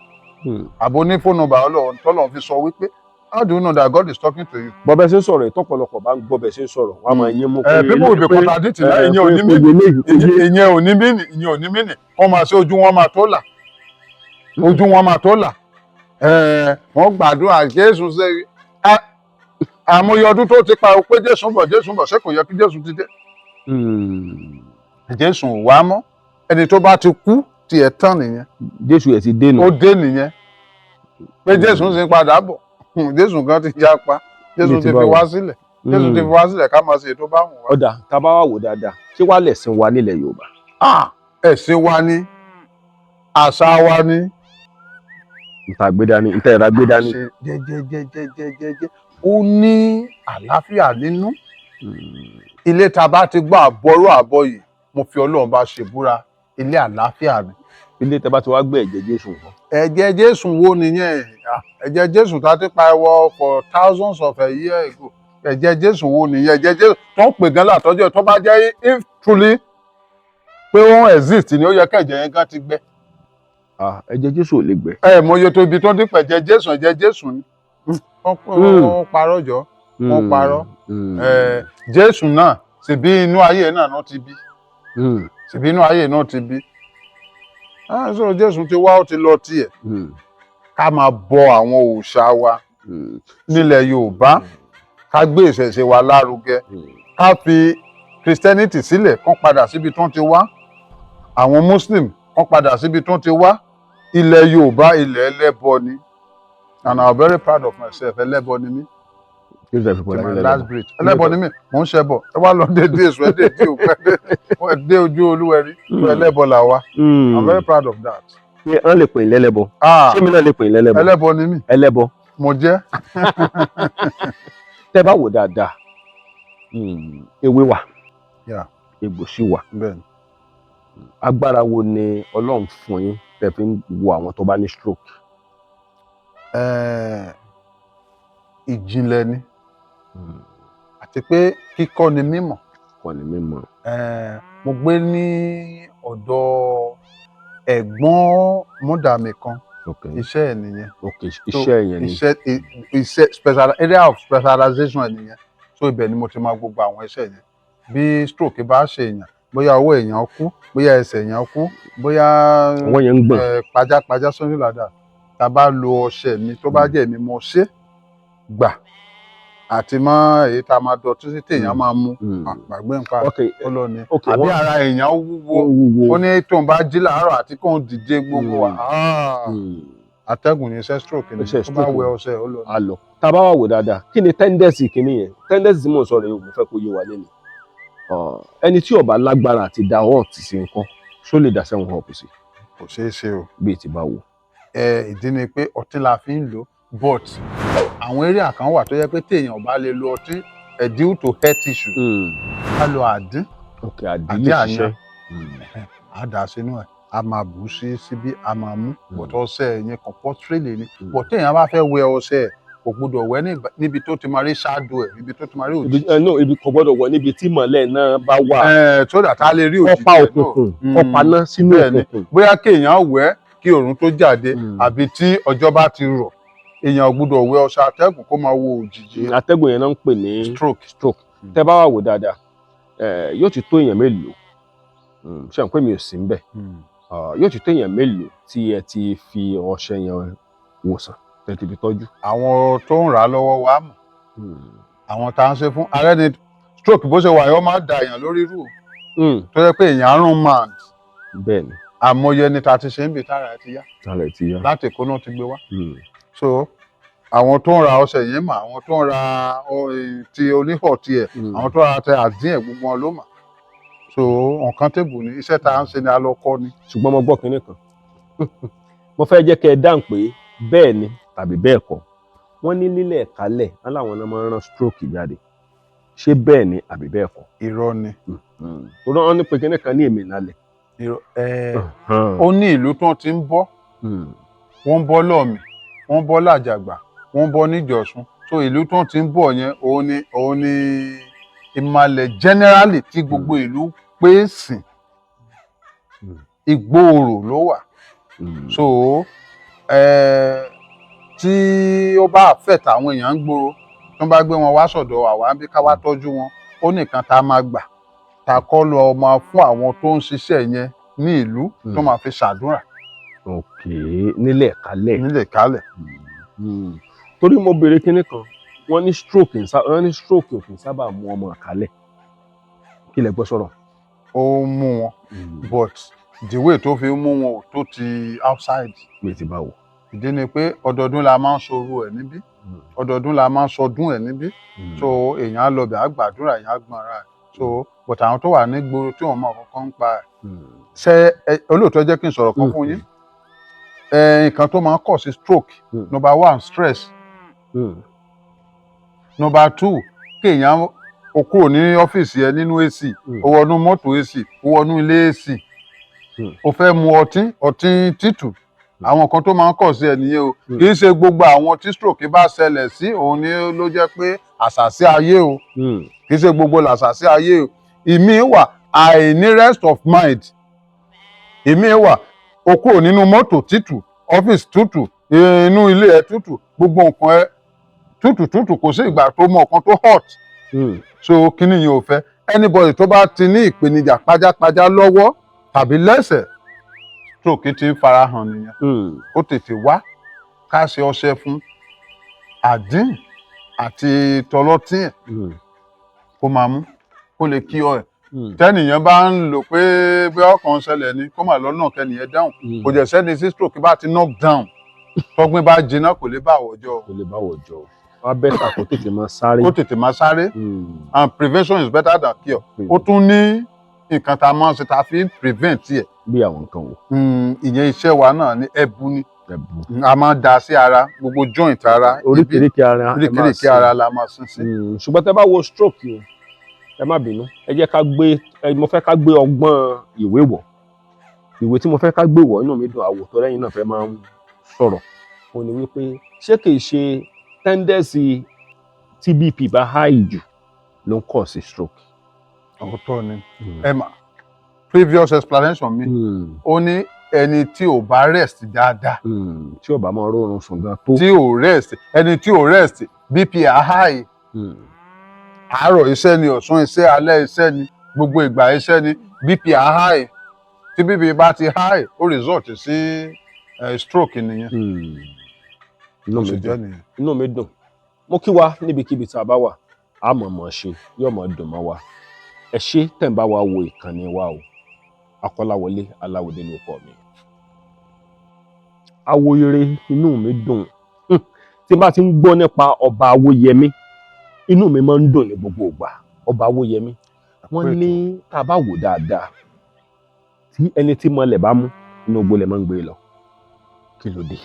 àbò ní fóònù nọ́mbà Ọlọ́run tọ́lọ́run fi sọ wípé? How do you know that God is talking to you? Bọ́ bẹ́ẹ̀ ṣe ń sọ̀rọ̀, ìtọ́pọ̀lọpọ̀ bá ń gbọ́ bẹ́ẹ̀ ṣe ń sọ̀rọ̀, wọ́n á máa yín mú. People will be contradicting náà. Ìyẹn ò ní mí, ìyẹn ò ní mí, ìyẹn ò ní mí nì. Wọ́n máa ṣe, ojú wọn máa tó là, ojú wọn máa tó là. Wọ́n gbàdúrà Jésù ṣe àmọye ọdún tó ti pa pé Jésù ń bọ̀, Jésù ń bọ̀. Ṣé kò yẹ kí Jésù ti dé? Jésù ò wá mọ́. Ẹni tó bá ti kú, tiẹ̀ tán nìyẹn. Jésù ẹ̀ ti dénú. Ó dé nìyẹn pé Jésù ń sin padà bọ̀. Jésù kan ti já pa, Jésù Bí ti ti fi báwo? wá sílẹ̀. Jésù ti fi wá sílẹ̀ ká máa ṣe ètò bá wù wá. Ọ̀dà, tá a bá wà wò dáadáa, ṣé wàá lẹ̀sìn wa nílẹ̀ Yorùbá? Ah, ẹ̀sìn wa ni, àṣà wa ni. Nta gbé dání, nta ìra gbé dání. Ṣe jẹ́jẹ́jẹ́jẹ́jẹ́jẹ́, ó ní àlàáfíà nínú. Ilé tá a bá ti gbọ́ àbọ̀rọ̀ àbọ̀yè, mo fi Ọlọ́run bá ṣe búra, ilé àlàáfíà ni. Ilé tẹ bá ti wá gbé ẹ̀jẹ̀ Jésù nǹkan? Ẹ̀jẹ̀ Jésù wo nìyẹn? Ah, ẹ̀jẹ̀ Jésù tá a ti pariwo for thousands of a year ago, ẹ̀jẹ̀ Jésù wo nìyẹn? Ẹ̀jẹ̀ Jésù tó ń pè gan látọ́jọ́, tó bá jẹ́ if truly pé ó ń exist ni, ó yẹ kẹ̀jẹ̀ yẹn gan ti gbẹ. Ah, ẹ̀jẹ̀ Jésù ò lè gbẹ. Ẹ mọ iye tó ibi tó ń dín pẹ̀jẹ̀ Jésù, ẹ̀jẹ̀ Jésù ni. Wọ́n parọ́ jọ, wọ́n parọ́. Ẹ, Jésù náà ṣèbí inú ayé náà náà ti bí, ṣèbí inú ayé náà ti bí. Ah, so Jésù ti wá, ó ti lọ tiẹ̀. Ká máa bọ àwọn òòṣà wa nílẹ̀ Yorùbá, ká gbé ìṣẹ̀ṣe wa lárugẹ, ká fi Christianity sílẹ̀, kán padà síbi tó ń ti wá, àwọn Muslim kán padà síbi tó ń ti wá. Ilẹ̀ Yorùbá, ilẹ̀ ẹlẹ́bọ ni, and I'm very proud of myself. Ẹlẹ́bọ ni mí. Kí ló dé fi To pọ̀ my láyé last lẹ́lẹ́bọ? breath, ẹlẹ́bọ ni mí. Mò ń ṣẹbọ. Ẹ wá lọ dédé èso, ẹ dédé òkú, ẹ dé ojú olúwẹrí. Ẹlẹ́bọ là wa. I'm very proud of that. Ṣé wọ́n lè pè ní lẹ́lẹ́bọ? Ah, Ṣé mi náà lè pè ní lẹ́lẹ́bọ? Ẹlẹ́bọ ni mí. Ẹlẹ́bọ. Mo jẹ́. Tẹ́ bá wò dáadáa, ewé wà, egbò sì wà. Bẹ́ẹ̀ni. Agbára wo ni Ọlọ́run fún yín tẹ́ fi ń wo àwọn tó bá ní stroke? Ìjìnlẹ̀ ni, àti pé kíkọ́ ni mímọ̀. Kọ́ ni mímọ̀. Mo gbé ní ọ̀dọ̀ ẹ̀gbọ́n mọ́dà mi kan. Iṣẹ́ ẹ̀ nìyẹn. Ok, iṣẹ́ yẹn ni. Iṣẹ́ special area of specialization ẹ̀ nìyẹn. So ibẹ̀ ni mo ti máa gbogbo àwọn iṣẹ́ yẹn. Bí stroke bá ṣe èèyàn, bóyá ọwọ́ èèyàn kú, bóyá ẹsẹ̀ èèyàn kú, bóyá Ọwọ́ yẹn ń gbọ̀n. Pajápajá, something like that, tá a bá lo ọṣẹ mi, tó bá jẹ́ èmi mo ṣe gbà àti mọ́ èyí tá a máa dọ̀tí sí téèyàn máa mú, àgbàgbé nǹkan ó lọ ni. Àbí ara èèyàn wúwo, Ó wúwo. ó ní tóun bá jí láàárọ̀ àti kóun dìde, gbogbo wa, atẹ́gùn ní iṣẹ́ stroke ni. Iṣẹ́ Tó bá stroke wẹ ni. ọṣẹ, ó lọ ni. A lọ. Tá a bá wà wò dáadáa, kí ni tendency kìíní yẹn? Tendency tí mò ń sọ rèé o, mo fẹ́ kó yé wa lẹ́nu. Ẹni tí ó bá lágbára àti da hot sí nǹkan, ṣó lè dá 7 Up sí? Kò ṣeé ṣe o. Bíi ti bá wò? Ẹ, ìdí ni pé ọtí la fi ń lò, but àwọn area kan wà tó yẹ pé téèyàn ò bá lè lo ọtí ẹ due to health issue, ká lo àdín. Ok, àdín Àdín lè àyàn. ṣiṣẹ́. Á dà sínú ẹ̀, a máa bù ú sí síbí, a máa mú. But ọṣẹ yẹn compulsorily ni. But téèyàn bá fẹ́ wẹ ọṣẹ ẹ̀, kò gbọdọ̀ wẹ̀ níbi tó ti máa rí shadow ẹ̀, ibi tó ti máa rí Ibi òjijì. ẹ no, ibi kò gbọ́dọ̀ wọ níbi tí mọ̀lẹ́ náà bá wà. Ẹ so that a lè rí òjijì Kọ́ pa ẹ̀ náà. òkùnkùn, kọ́ paná sínú Bẹ́ẹ̀ni. òkùnkùn. Bóyá kéèyàn wẹ̀ kí òòrùn tó jáde, àbí tí ọjọ́ bá ti rọ̀. Èèyàn ò gbọdọ̀ wẹ̀ ọṣẹ atẹ́gùn kó máa wo òjijì. Atẹ́gùn yẹn náà ń pè ní Stroke. Stroke. Tẹ́ bá wà wò dáadáa, yóò ti tó èèyàn mélòó, ṣé àwọn pé mi ò sí níbẹ̀? Yóò ti tó èèyàn mélòó tí ẹ ti fi ọṣẹ yẹn wòsàn, tẹ́ ti fi tọ́jú? Àwọn tó ń rà á lọ́wọ́ wa mọ̀. Àwọn tá à ń ṣe fún ààrẹ ni stroke bó ṣe wà yẹn, ó máa da èèyàn lórí rú o. Tó yẹ pé èèyàn àrùn mad. Bẹ́ẹ̀ ni. Àmọye ni ta ti ṣe ń bì tára ẹ ti yá. Tálẹ̀ ti yá. Láti Èkó náà ti gbé wá. So Àwọn tó ń ra ọṣẹ yẹn mà, àwọn tó ń ra ti oníhọ̀ tiẹ̀, àwọn tó ń ra tẹ àdín ẹ̀, gbogbo wọn ló mà. So uncountable ni iṣẹ́ tá à ń ṣe ni, a lọ kọ́ ni. Ṣùgbọ́n mo gbọ́ kinní kan, mo fẹ́ jẹ́ kẹ́ ẹ dáhùn pé bẹ́ẹ̀ ni tàbí bẹ́ẹ̀ kọ́. Wọ́n ní nílẹ̀ kálẹ̀ wọ́n láwọn náà máa ń rán stroke jáde. Ṣé bẹ́ẹ̀ ni àbí bẹ́ẹ̀ kọ́? Irọ́ ni. Torí wọ́n ní pé kinní kan ní èmi nálẹ̀. Irọ́ ẹ̀. Ó ní ìlú tó ti ń bọ́. Wọ́n ń bọ́ lọ́ọ̀mì, wọ́n ń bọ́ làjàgbà, wọ́n ń bọ́ níjọ̀sùn. So ìlú tó ti ń bọ̀ yẹn, òun ni ìmàlẹ̀ generally tí gbogbo ìlú pé sìn. Ìgbòòrò ló wà. So tí ó bá affect àwọn èèyàn ń gbòòrò, tó bá gbé wọn wá sọ̀dọ̀ àwa bí ká wá tọ́jú wọn, ó nìkan tá a máa gbà tá a kọ́ lọ máa fún àwọn tó ń ṣiṣẹ́ yẹn ní ìlú tó máa fi ṣàdúrà. Ok, nílẹ̀ kálẹ̀. Nílẹ̀ kálẹ̀. Torí mo béèrè kinní kan, wọ́n ní stroke ò kì í sábà mú ọmọ kálẹ̀. Kí lẹ gbọ́ sọ̀rọ̀? Ó ń mú wọn, but the way tó fi ń mú wọn ò tó ti outside. Pé ti báwo? Ìdí ni pé ọdọọdún la máa ń sọrú ẹ̀ níbí, ọdọọdún la máa ń sọdún ẹ̀ níbí. So èèyàn á lọ bẹ̀, á gbàdúrà, èèyàn á gbọ́n ara ẹ̀. So but àwọn tó wà ní gbòòrò tí wọ́n mọ kankan ń pa ẹ̀, ṣé olóòótọ́, jẹ́ kí n sọ̀rọ̀ kan fún yín. Nǹkan tó máa ń cause stroke, number one, stress. Number two, kéèyàn o kúrò ní ọ́fíìsì ẹ nínú AC, o wọnú mọ́tò AC, o wọnú ilé AC, o fẹ́ mu ọtí, ọtí tútù. Àwọn nǹkan tó máa ń cause ẹ nìyẹn o. Kì í ṣe gbogbo àwọn tí stroke bá ṣẹlẹ̀ sí òun ni ló jẹ́ pé àṣàsí ayé o. Kì í ṣe gbogbo làṣàsí ayé o. Ìmíì wà, àìní rest of mind. Ìmíì wà, o kúrò nínú mọ́tò tútù, ọ́fíìsì tútù, inú ilé ẹ tútù, gbogbo nǹkan ẹ tútù tútù, kò sí ìgbà tó mọ nǹkan tó hot. So kíní yẹn ò fẹ́. Anybody tó bá ti ní ìpèníjà pajápajá lọ́wọ́ tàbí lẹ́sẹ̀, stroke ti ń farahàn nìyẹn. Ó tètè wá ká ṣe ọṣẹ fún àdín àti tọlọ́tín ẹ̀, kó máa mú kó lè kí ọ ẹ̀. Tẹ́nìyàn bá ń lò pé bí ọkàn ń ṣẹlẹ̀ ni, kó má lọ́nà kẹ́nìyàn dáhùn. Kò jẹ́ sẹ́ni tí stroke bá ti knock down, tọ́gbìn bá jiná, kò lè bá àwọ̀jọ. Kò lè bá wọ̀ jọ, wá better kó tètè máa sáré. Kó tètè máa sáré. And prevention is better than cure. Ó tún ní nǹkan tá a máa ń ṣe tá a fi ń prevent ẹ̀. Bí àwọn nǹkan wò? Ìyẹn iṣẹ́ wa náà ní, ẹbu ni. Ẹ̀bù. A máa ń da sí ara, gbogbo joint ara ibi. Oríkèéríkèé ara ẹ máa Oríkèéríkèé sin. ara la máa sin sí. Ṣùgbọ́n tẹ́ bá wo stroke yẹn, ẹ má bínú, ẹ jẹ́ ká gbé mo fẹ́ ká gbé ọgbọ́n ìwé wọ̀. Ìwé tí mo fẹ́ ká gbé wọ̀, inú mi dùn àwò tó lẹ́yìn náà fẹ́ máa ń sọ̀rọ̀, ó ní wípé ṣé kìí ṣe tendency tí BP bá high jù ló ń cause stroke? Ọ̀tọ̀ ni. Ẹ mà previous explanation mi, ó ní ẹni tí ò bá rest dáadáa, Tí ò bá máa rọrùn sùn gan tó. Tí ò rest, ẹni tí ò rest, BP á high. Àárọ̀ iṣẹ́ ni, ọ̀sán iṣẹ́, alẹ́ iṣẹ́ ni, gbogbo ìgbà iṣẹ́ ni, BP á high. Tí BP bá ti high, ó result sí stroke nìyẹn. Inú Bó mi ṣe jẹ́ dùn. nìyẹn. Inú mi dùn. Mo kí wa níbikíbi tá a bá wà, a mọ̀ mọ̀ ṣe yóò mọ̀ dùn mọ́ wa. Ẹ ṣé tẹ̀ ń bá wa wo ìkànnì wa o. Akọ́láwọlé Aláwọ̀dé ló kọ́ mi. Awoyere, inú mi dùn. Tí n bá ti ń gbọ́ nípa ọba Awóyẹmí, inú mi máa ń dùn ní gbogbo ìgbà. Ọba Awóyẹmí, wọ́n ní tá a bá wò dáadáa, tí ẹni tí mọlẹ̀ bá mú, inú igbó lẹ̀ máa ń gbé lọ. Kí ló dé?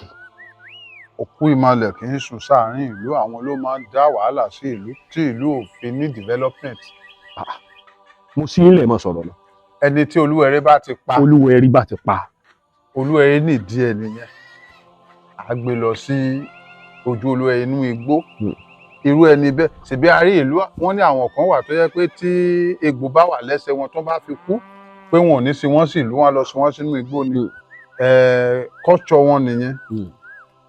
Òkú ìmàlẹ̀ kì í sùn sáàárín ìlú. Àwọn ló máa ń dá wàhálà sí ìlú tí ìlú ò fi ní development. Mo sí ilẹ̀ mọ̀ sọ̀rọ̀ lọ. Ẹni tí olúwẹ̀rẹ̀ bá ti pa, Olúwẹ̀rí bá ti pa, olúwẹ̀rẹ̀ nídìí ẹ̀ nìyẹn, á gbé lọ sí ojú olúwẹ̀rẹ̀ inú igbó. Irú ẹni bẹ́ẹ̀ ṣèbí a rí ìlú wọn ní àwọn kan wà tó yẹ pé tí egbò bá wà lẹ́sẹ̀ wọn, tó bá fi kú, pé wọn ò ní sin wọ́n sí ìlú, wọn lọ sin wọ́n sínú igbó ni. Culture wọn nìyẹn.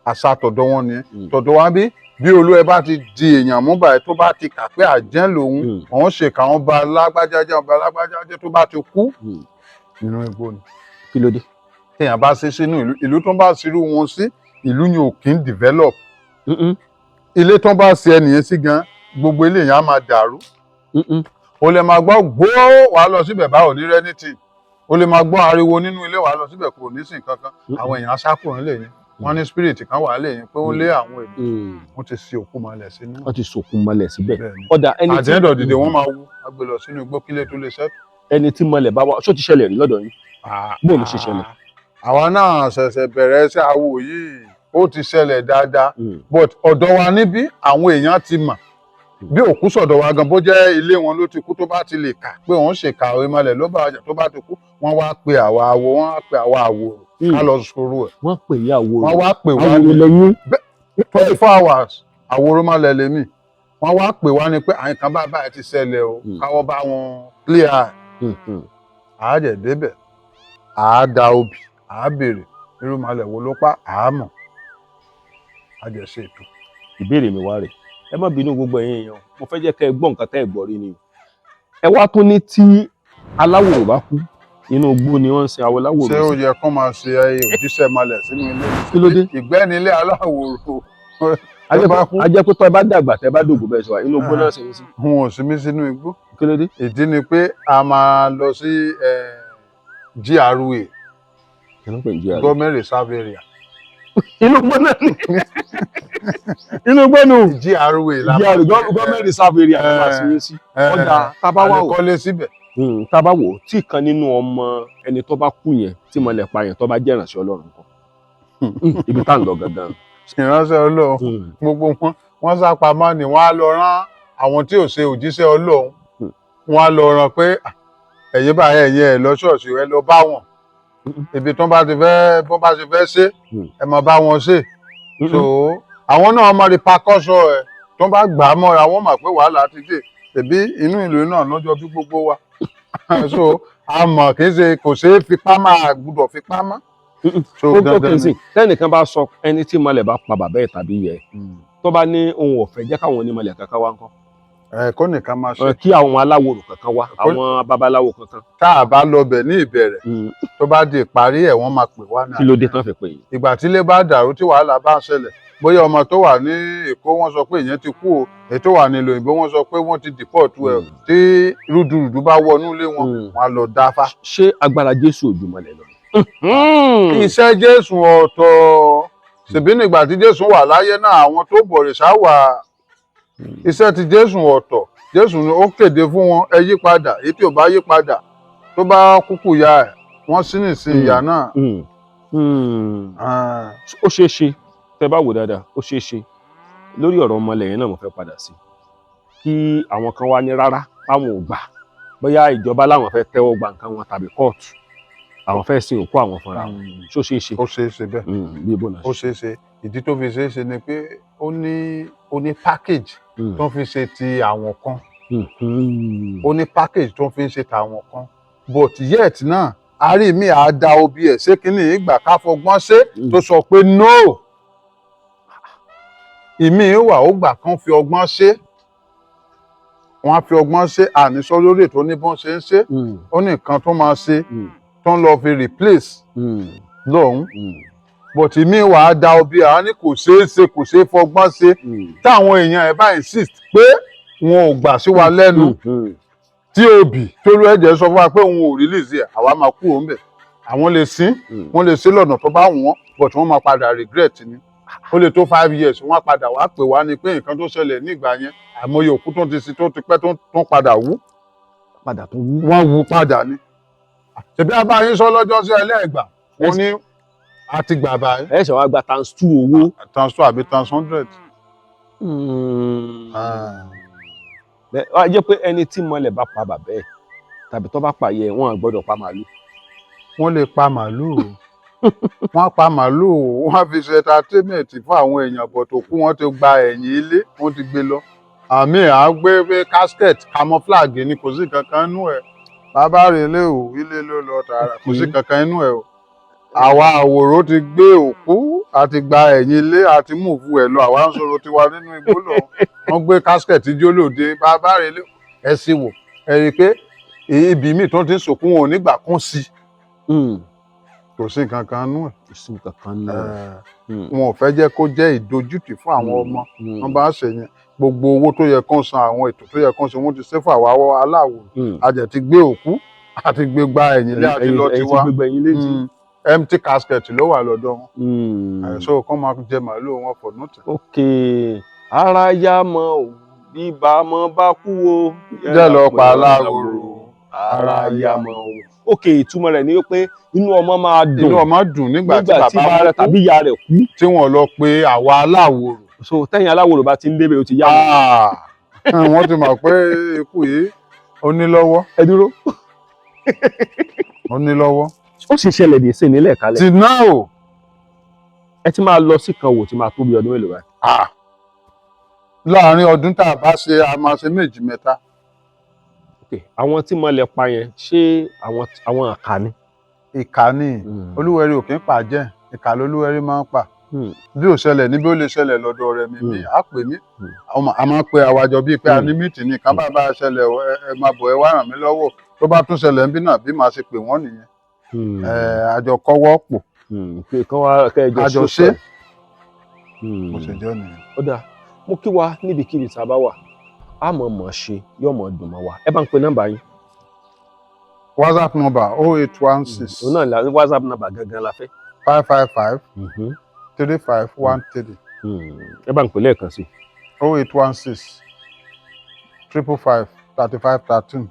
Àṣà tọ̀dọ̀ wọn nìyẹn. Tọ̀dọ̀ wa bí bí olúwẹ̀ bá ti di èèyàn mú báyìí, tó bá ti kà pé àjẹ́ lòun, òun ṣe káwọn ba lágbájá jẹ́, ọba lágbájá jẹ́, tó bá ti kú, inú igbó ni. Kí ló dé? Téèyàn bá ṣe sínú ìlú, ìlú tó ń bá ṣerú wọn sí, ìlú yẹn ò kí ń develop. Ilé tó ń bá ṣe ẹnìyẹn sí gan, gbogbo ilé yẹn á máa dàrú. O lè máa gbọ́ gbóó, wàá lọ síbẹ̀, báwo ní rẹ́nìtì. O lè máa gbọ́ ariwo nínú ilé, wàá lọ síbẹ̀, kò ní sí nǹkan kan. Àwọn èèyàn á sá kúrò nílé yẹn. Wọ́n ní spirit kan wà lẹ́yìn pé ó lé àwọn ènìyàn, wọ́n ti sin òkú mọ́lẹ̀ sínú. Wọ́n ti sòkun mọ́lẹ̀ síbẹ̀. Bẹ́ẹ̀ ni. Ó dáa, ẹni At the end of the day, wọ́n máa wú, á gbé lọ sínú igbó kílé tó lè ṣẹ́tù. Ẹni tí mọ́lẹ̀ bá wà, ṣó ti ṣẹlẹ̀ rí lọ́dọ̀ yín? Bó ló ṣe ṣẹlẹ̀? Àwa náà ṣẹ̀ṣẹ̀ bẹ̀rẹ̀ sí awo yìí, ó ti ṣẹlẹ̀ dáadáa, but ọ̀dọ̀ wa níbí, àwọn èèyàn ti mọ̀ bí òkú sọ̀dọ̀ wa gan, bó jẹ́ ilé wọn ló ti kú, tó bá ti lè kà pé òun ṣèkà ìmọ̀lẹ̀ ló bá ọjà, tó bá ti kú, wọ́n wá pe àwa awo, wọ́n wá pe àwa àwòrò ká lọ sọ̀rọ̀ ẹ̀. Wọ́n pè ní àwòrò? Wọ́n wá pè wá. Àwòrò ní lẹ́yìn? 24 hours àwòrò mọ́lẹ̀ lèmi. Wọ́n wá pè wá ní pé àyìnká bá báyìí ti ṣẹlẹ̀ o, káwọ́ bá wọn clear ẹ̀. Àá dẹ̀ débẹ̀, àá da obì, àá béèrè irú màlẹ̀ wo ló pa, àá mọ̀, á jẹ́ ṣe ètò. Ìbéèrè mi wá rè, ẹ má bínú gbogbo ẹ̀yin èèyàn, mo fẹ́ jẹ́ kẹ́ ẹ gbọ́ nǹkan tẹ́ ẹ gbọ́ rí ni o. Ẹ wá tún ní tí aláwòrò bá kú, inú igbó ni wọ́n ń sin aláwòrò Ṣé ó sí. yẹ kó máa ṣe òjíṣẹ́ malẹ̀ sínú ilé? Kí ló dé? Ìgbẹ́nilé aláwòrò A jẹ́ tó bá kú. A jẹ́ pé tọ́ ẹ bá dàgbà, tẹ́ ẹ bá dògbò, bẹ́ẹ̀ sọ wá inú igbó náà sì ń sí. Wọn ò sí mí sínú igbó. Kí ló dé? Ìdí ni pé a máa lọ sí GRA. Kí ló ń pè ní GRA? Government Reserve Area. Inú igbó náà ni, inú igbó nù. GRA la GRA, government reserve area ló máa sin yín sí. Ó dáa, tá a bá wà a lè wò kọ́lé síbẹ̀. Tá a bá wò ó, tí kan nínú ọmọ ẹni tó bá kú yẹn tí mọ̀lẹ̀ pa yẹn, tó bá jẹ́ ìránṣẹ́ Ọlọ́run kan, ibi tá à ń lọ gangan. Ìránṣẹ́ Ọlọ́run, gbogbo wọn, wọ́n sá pamọ́ ni. Wọ́n á lọ rán àwọn tí ò ṣe òjíṣẹ́ Ọlọ́run, wọ́n á lọ rán pé, "Ah, ẹ̀yin báyìí, ẹ̀yin ẹ̀ lọ ṣọ́ọ̀ṣì, ẹ lọ bá wọn ibi tó bá ti fẹ́, bó bá ti fẹ́ ṣe, ẹ máa bá wọn ṣe." So àwọn náà mọ repercussion ẹ̀. Tó bá gbà á mọ́ra, wọ́n mọ̀ pé wàhálà ti dé. Tẹ̀bí inú ìlú náà lọ́jọ́ bí gbogbo wa, so a mọ̀ kì í ṣe kò ṣeé fipá máa gbúdọ̀ fipá mọ́. So Ó dandan kì í ni. sìn tẹ́nìkan bá sọ, ẹni tí mọ̀lẹ̀ bá pa bàbá ẹ̀ tàbí yẹ, tó bá ní ohun ọ̀fẹ́ jẹ́ káwọn onímọ̀lẹ̀ kankan wá ńkọ́? Ẹ kó nìkan máa ṣe. Kí àwọn aláwòrò kankan wá, àwọn babaláwo kankan. Tá a bá lọ bẹ̀ ní ìbẹ̀rẹ̀, tó bá di ìparí ẹ̀, wọ́n máa pè wá náà. Kí ló dé tán fi pè yín? Ìgbà tí ilé bá dàrú, tí wàhálà bá ń ṣẹlẹ̀, bóyá ọmọ tó wà ní Èkó, wọ́n sọ pé ìyẹn ti kú o, èyí tó wà nílùú òyìnbó, wọ́n sọ pé wọ́n ti deport ẹ̀, tí rúdurùdu bá wọnú ilé wọn, wọ́n á lọ dáfá. Ṣé agbára Jésù ò ju mọ̀lẹ̀ lọ? Iṣẹ́ Jésù ọ̀tọ̀. Ṣèbí nígbà tí Jésù wà láyé náà, àwọn tó bọ̀rìṣà wà. Iṣẹ́ ti Jésù ọ̀tọ̀. Jésù ni ó kéde fún wọn, ẹ yí padà. Èyí tí ò bá yí padà, tó bá kúkú ya ẹ̀, wọ́n sí nìsín ìyá náà. Ah. Ó ṣeé ṣe, tẹ́ bá wò dáadáa, ó ṣeé ṣe lórí ọ̀rọ̀ ọmọlẹ̀ yẹn náà mo fẹ́ padà sí, kí àwọn kan wá ní rárá, táwọn ò gbà, bóyá ìjọba láwọn fẹ́ tẹ́wọ́ gba nǹkan wọn tàbí kóòtù, àwọn fẹ́ sin òkú àwọn fúnra wọn. Ṣó ṣeé ṣe? Ó ṣeé ṣe bẹ́ẹ̀. Bí ibo náà Ó ṣeé ṣe. Ìdí tó fi ṣeé ṣe ni pé ó ní package tó fi ṣe ti àwọn kan. Ó ní package tó fi ń ṣe tàwọn kan, but yet náà àárí mi àá da obì ẹ̀ ṣé kínní ìgbà ká fọgbọ́n ṣe, tó sọ pé no. Ìmí wà, ó gbà kán fi ọgbọ́n ṣe, wọ́n á fi ọgbọ́n ṣe, àníṣọ́ lórí ètò ní bọ́n ṣe ń ṣe. Ó ní nǹkan tó máa ṣe tó ń lọ fi replace lọ́hùn, but ìmí wà á da obì, àá ní kò ṣeé ṣe, kò ṣeé fọgbọ́n ṣe. Táwọn èèyàn ẹ̀ bá insist pé wọn ò gbà sí wa lẹ́nu, tí obì tó ló ẹ̀jẹ̀ sọ fún wa pé òun ò release ẹ̀, àwa máa kúrò ńbẹ̀. Àwọn lè sin, wọ́n lè sin lọ́nà tó bá wù wọ́n, but wọ́n máa padà regret ni. Ó lè tó 5 years, wọ́n á padà wá pè wá ní pé nǹkan tó ṣẹlẹ̀ nígbà yẹn, àìmọye òkú tó ti sin tó ti pẹ́ tó ń padà wú. Padà tó wú. Wọ́n wú padà ni. Ṣèbí abáyín sọ lọ́jọ́ sí ẹlẹ́ẹ̀gbà, wọ́n ní a ti gbà báyìí. Ẹ ṣe wá gba times two owó. Times two àbí times 100. Bẹ́ẹ̀ wá jẹ́ pé ẹni tí mọ̀lẹ̀ bá pa bàbá ẹ̀ tàbí tó bá pa yẹ, wọn à gbọ́dọ̀ pa màálù. Wọ́n lè pa màálùú, wọ́n á pa màálùú, wọ́n á fi ṣe entertainment fún àwọn èèyàn, bọ̀ tó kú, wọ́n ti gba ẹ̀yìn ilé, wọ́n ti gbé lọ. Àmì à ń gbé pé casket camouflage ni, kò sí kankan inú ẹ̀. Bàbá rẹ̀ lé o, ilé ló lọ tààrà, kò sí kankan inú ẹ̀ o. Àwa àwòrò ti gbé òkú, àti gba ẹ̀yìn ilé, àti move ẹ̀ lọ. Àwa ń sọ̀rọ̀ tiwa nínú igbó lọ, wọ́n gbé casket jólóde. Bàbá rẹ̀ lé ẹ̀ sì wò, ẹ̀ rí i pé ibi míì tó ti ń sòkún, wọn ò ní gbà kún sí i, kò sí nǹkan kan nú ẹ̀. Kò sí nǹkan kan nínú ẹ̀. Wọn ò fẹ́ jẹ́ kó jẹ́ ìdójútì fún àwọn ọmọ. Wọn bá ṣe yẹn, gbogbo owó tó yẹ kán san, àwọn ètò tó yẹ kán ṣe, wọ́n ti ṣe fún àwa aláwò. A jẹ̀ ti gbé òkú, àti gbé gba ẹ̀yìn lé, àti lọ Ẹ̀yin ti tiwa. gbégbá ẹ̀yìn létí. Empty casket ló wà lọ́dọ̀ wọn. So kọ́ máa jẹ màálù wọn for nothing. Ok, ara yá mọ o, bí bá mọ bá kú o. Jẹ́ lọ pa aláwòrò. Ara yá mọ o. Ok, ìtumọ̀ rẹ̀ ni pé inú ọmọ máa dùn Inú ọmọ dùn nígbà tí nígbà tí bàbá bàbá rẹ̀ wọn kú tàbí ìyá rẹ̀ kú. Tí wọ́n lọ pe àwa aláwòrò. So tẹ́yìn aláwòrò bá ti ń débẹ̀, ó ti yá wọn. Ah, wọ́n ti mọ̀ pé ikú yìí ó ní lọ́wọ́. Ẹ dúró. Ó ní lọ́wọ́. Ó sì ṣẹlẹ̀ dé sí nílẹ̀ kalẹ̀. Ti náà o. Ẹ ti máa lọ sí kan wò tí máa tó bí ọdún mélòó báyìí? Ah, láàárín ọdún tá a bá ṣe, a máa ṣe méjì mẹ́ta. Ok, àwọn tí mo lè pa yẹn, ṣé àwọn àkà ni? Ìkà ni. Olúwẹ̀rí ò kí ń pa jẹ́, ìkà lolúwẹ̀rí máa ń pa. Bí ò ṣẹlẹ̀ níbi, ó lè ṣẹlẹ̀ lọ́dọ̀ rẹ̀ mi mi á pè mí. A máa ń pe àwàjọ bíi pé a ní meeting ní kan bá ṣẹlẹ̀ o, ẹ máa bọ̀, ẹ wá ràn mí lọ́wọ́. Tó bá tún ṣẹlẹ̀ níbí náà, bí màá ṣe pè wọ́n nìyẹn. Ẹ àjọ kọ́wọ́ pò. Pé kán wá kẹjọ. Àjọ ṣe. Bó ṣe jẹ́ nìyẹn. Ó dáa, mo kí wa níbikíbi tá a bá wà, a mọ̀ mọ̀ ṣe yóò mọ̀ dùn mọ́ wa. Ẹ bá ń pe nọ́mbà yín. WhatsApp number 0816 Òun náà la WhatsApp number gangan la fẹ́. 555 3513. Ẹ bá ń pè lẹ́ẹ̀kan sí. 0816 555 3513.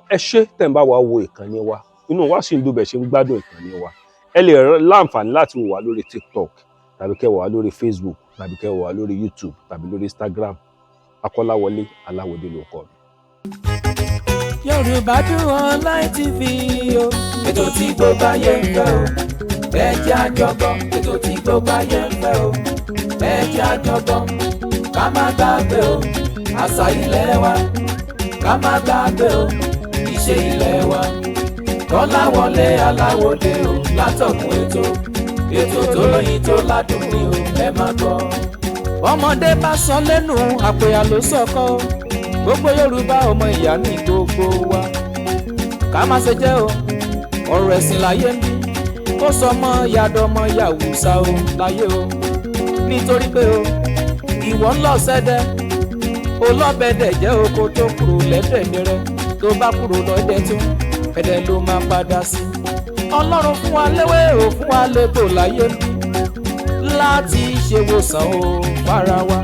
Ẹ ṣé tẹ̀ ń bá wa wo ìkànnì wa, inú wa sì ń dùn bẹ̀ ṣe ń gbádùn ìkànnì wa. Ẹ lè láǹfààní láti wò wá lórí TikTok, tàbí kẹ́ wò wá lórí Facebook, tàbí kẹ́ wò wá lórí YouTube, tàbí lórí Instagram. Akọ́láwọlé Aláwọ̀dé ló kọ́ mi. Yorùbá Dùn Online TV o. Ètò tí gbogbo ayé ń fẹ́ o. Ẹ jẹ́ a jọ gbọ́. Ètò tí gbogbo ayé ń fẹ́ o. Ẹ jẹ́ a jọ gbọ́. Ká má gbàgbé o. Àṣà ilẹ̀ wa. Ká má gbàgbé o. Ìṣe ilẹ̀ wa. Kọ́láwọlé Aláwọ̀dé o. Látọ̀kùn ètò. Ètò tó lóyin tó ládùn ni o. Ẹ má gbọ́. Ọmọdé bá sọ lẹ́nu àpòyà ló sọkọ́. Gbogbo Yorùbá, ọmọ ìyá ní gbogbo wa, ká má ṣe jẹ́ o. Ọ̀rọ̀ ẹ̀sìn láyé ń bí kó sọ ọmọ yàdọ̀mọ yàwùsà o láyé o, nítorí pé o ìwọ ń lọ sẹ́dẹ̀ olọ́bẹ̀dẹ̀ jẹ́ oko tó kúrò lẹ́dẹ̀ẹ́dẹ́ rẹ, tó bá kúrò lọ́dẹ tún ẹ̀dẹ̀ ló máa padà sí. Ọlọ́run fún wa léwé o, fún wa légbò láyé ń bí láti ṣèwòsàn o fara wa.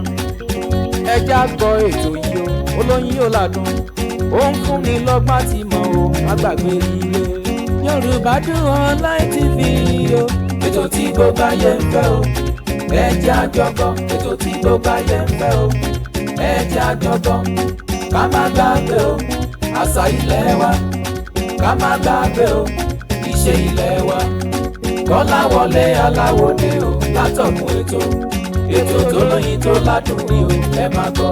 Ẹ já gbọ́ ètò yìí o, olóyin ò ládùn, ó ń fún ni lọ́gbọ́n àti mọ̀ o, má gbàgbé ilé. Yorùbá Dùn Online TV o. Ètò tí gbogbo ayé ń fẹ́ o. Ẹ jẹ́ a jọ gbọ́. Ètò tí gbogbo ayé ń fẹ́ o. Ẹ jẹ́ a jọ gbọ́. Ká má gbàgbé o. Àṣà ilẹ̀ wa. Ká má gbàgbé o. Ìṣe ilẹ̀ wa. Kọ́láwọlé Aláwọ̀dé o. Látọ̀kùn ètò. Ètò tó lóyin tó ládùn ni o. Ẹ má gbọ́.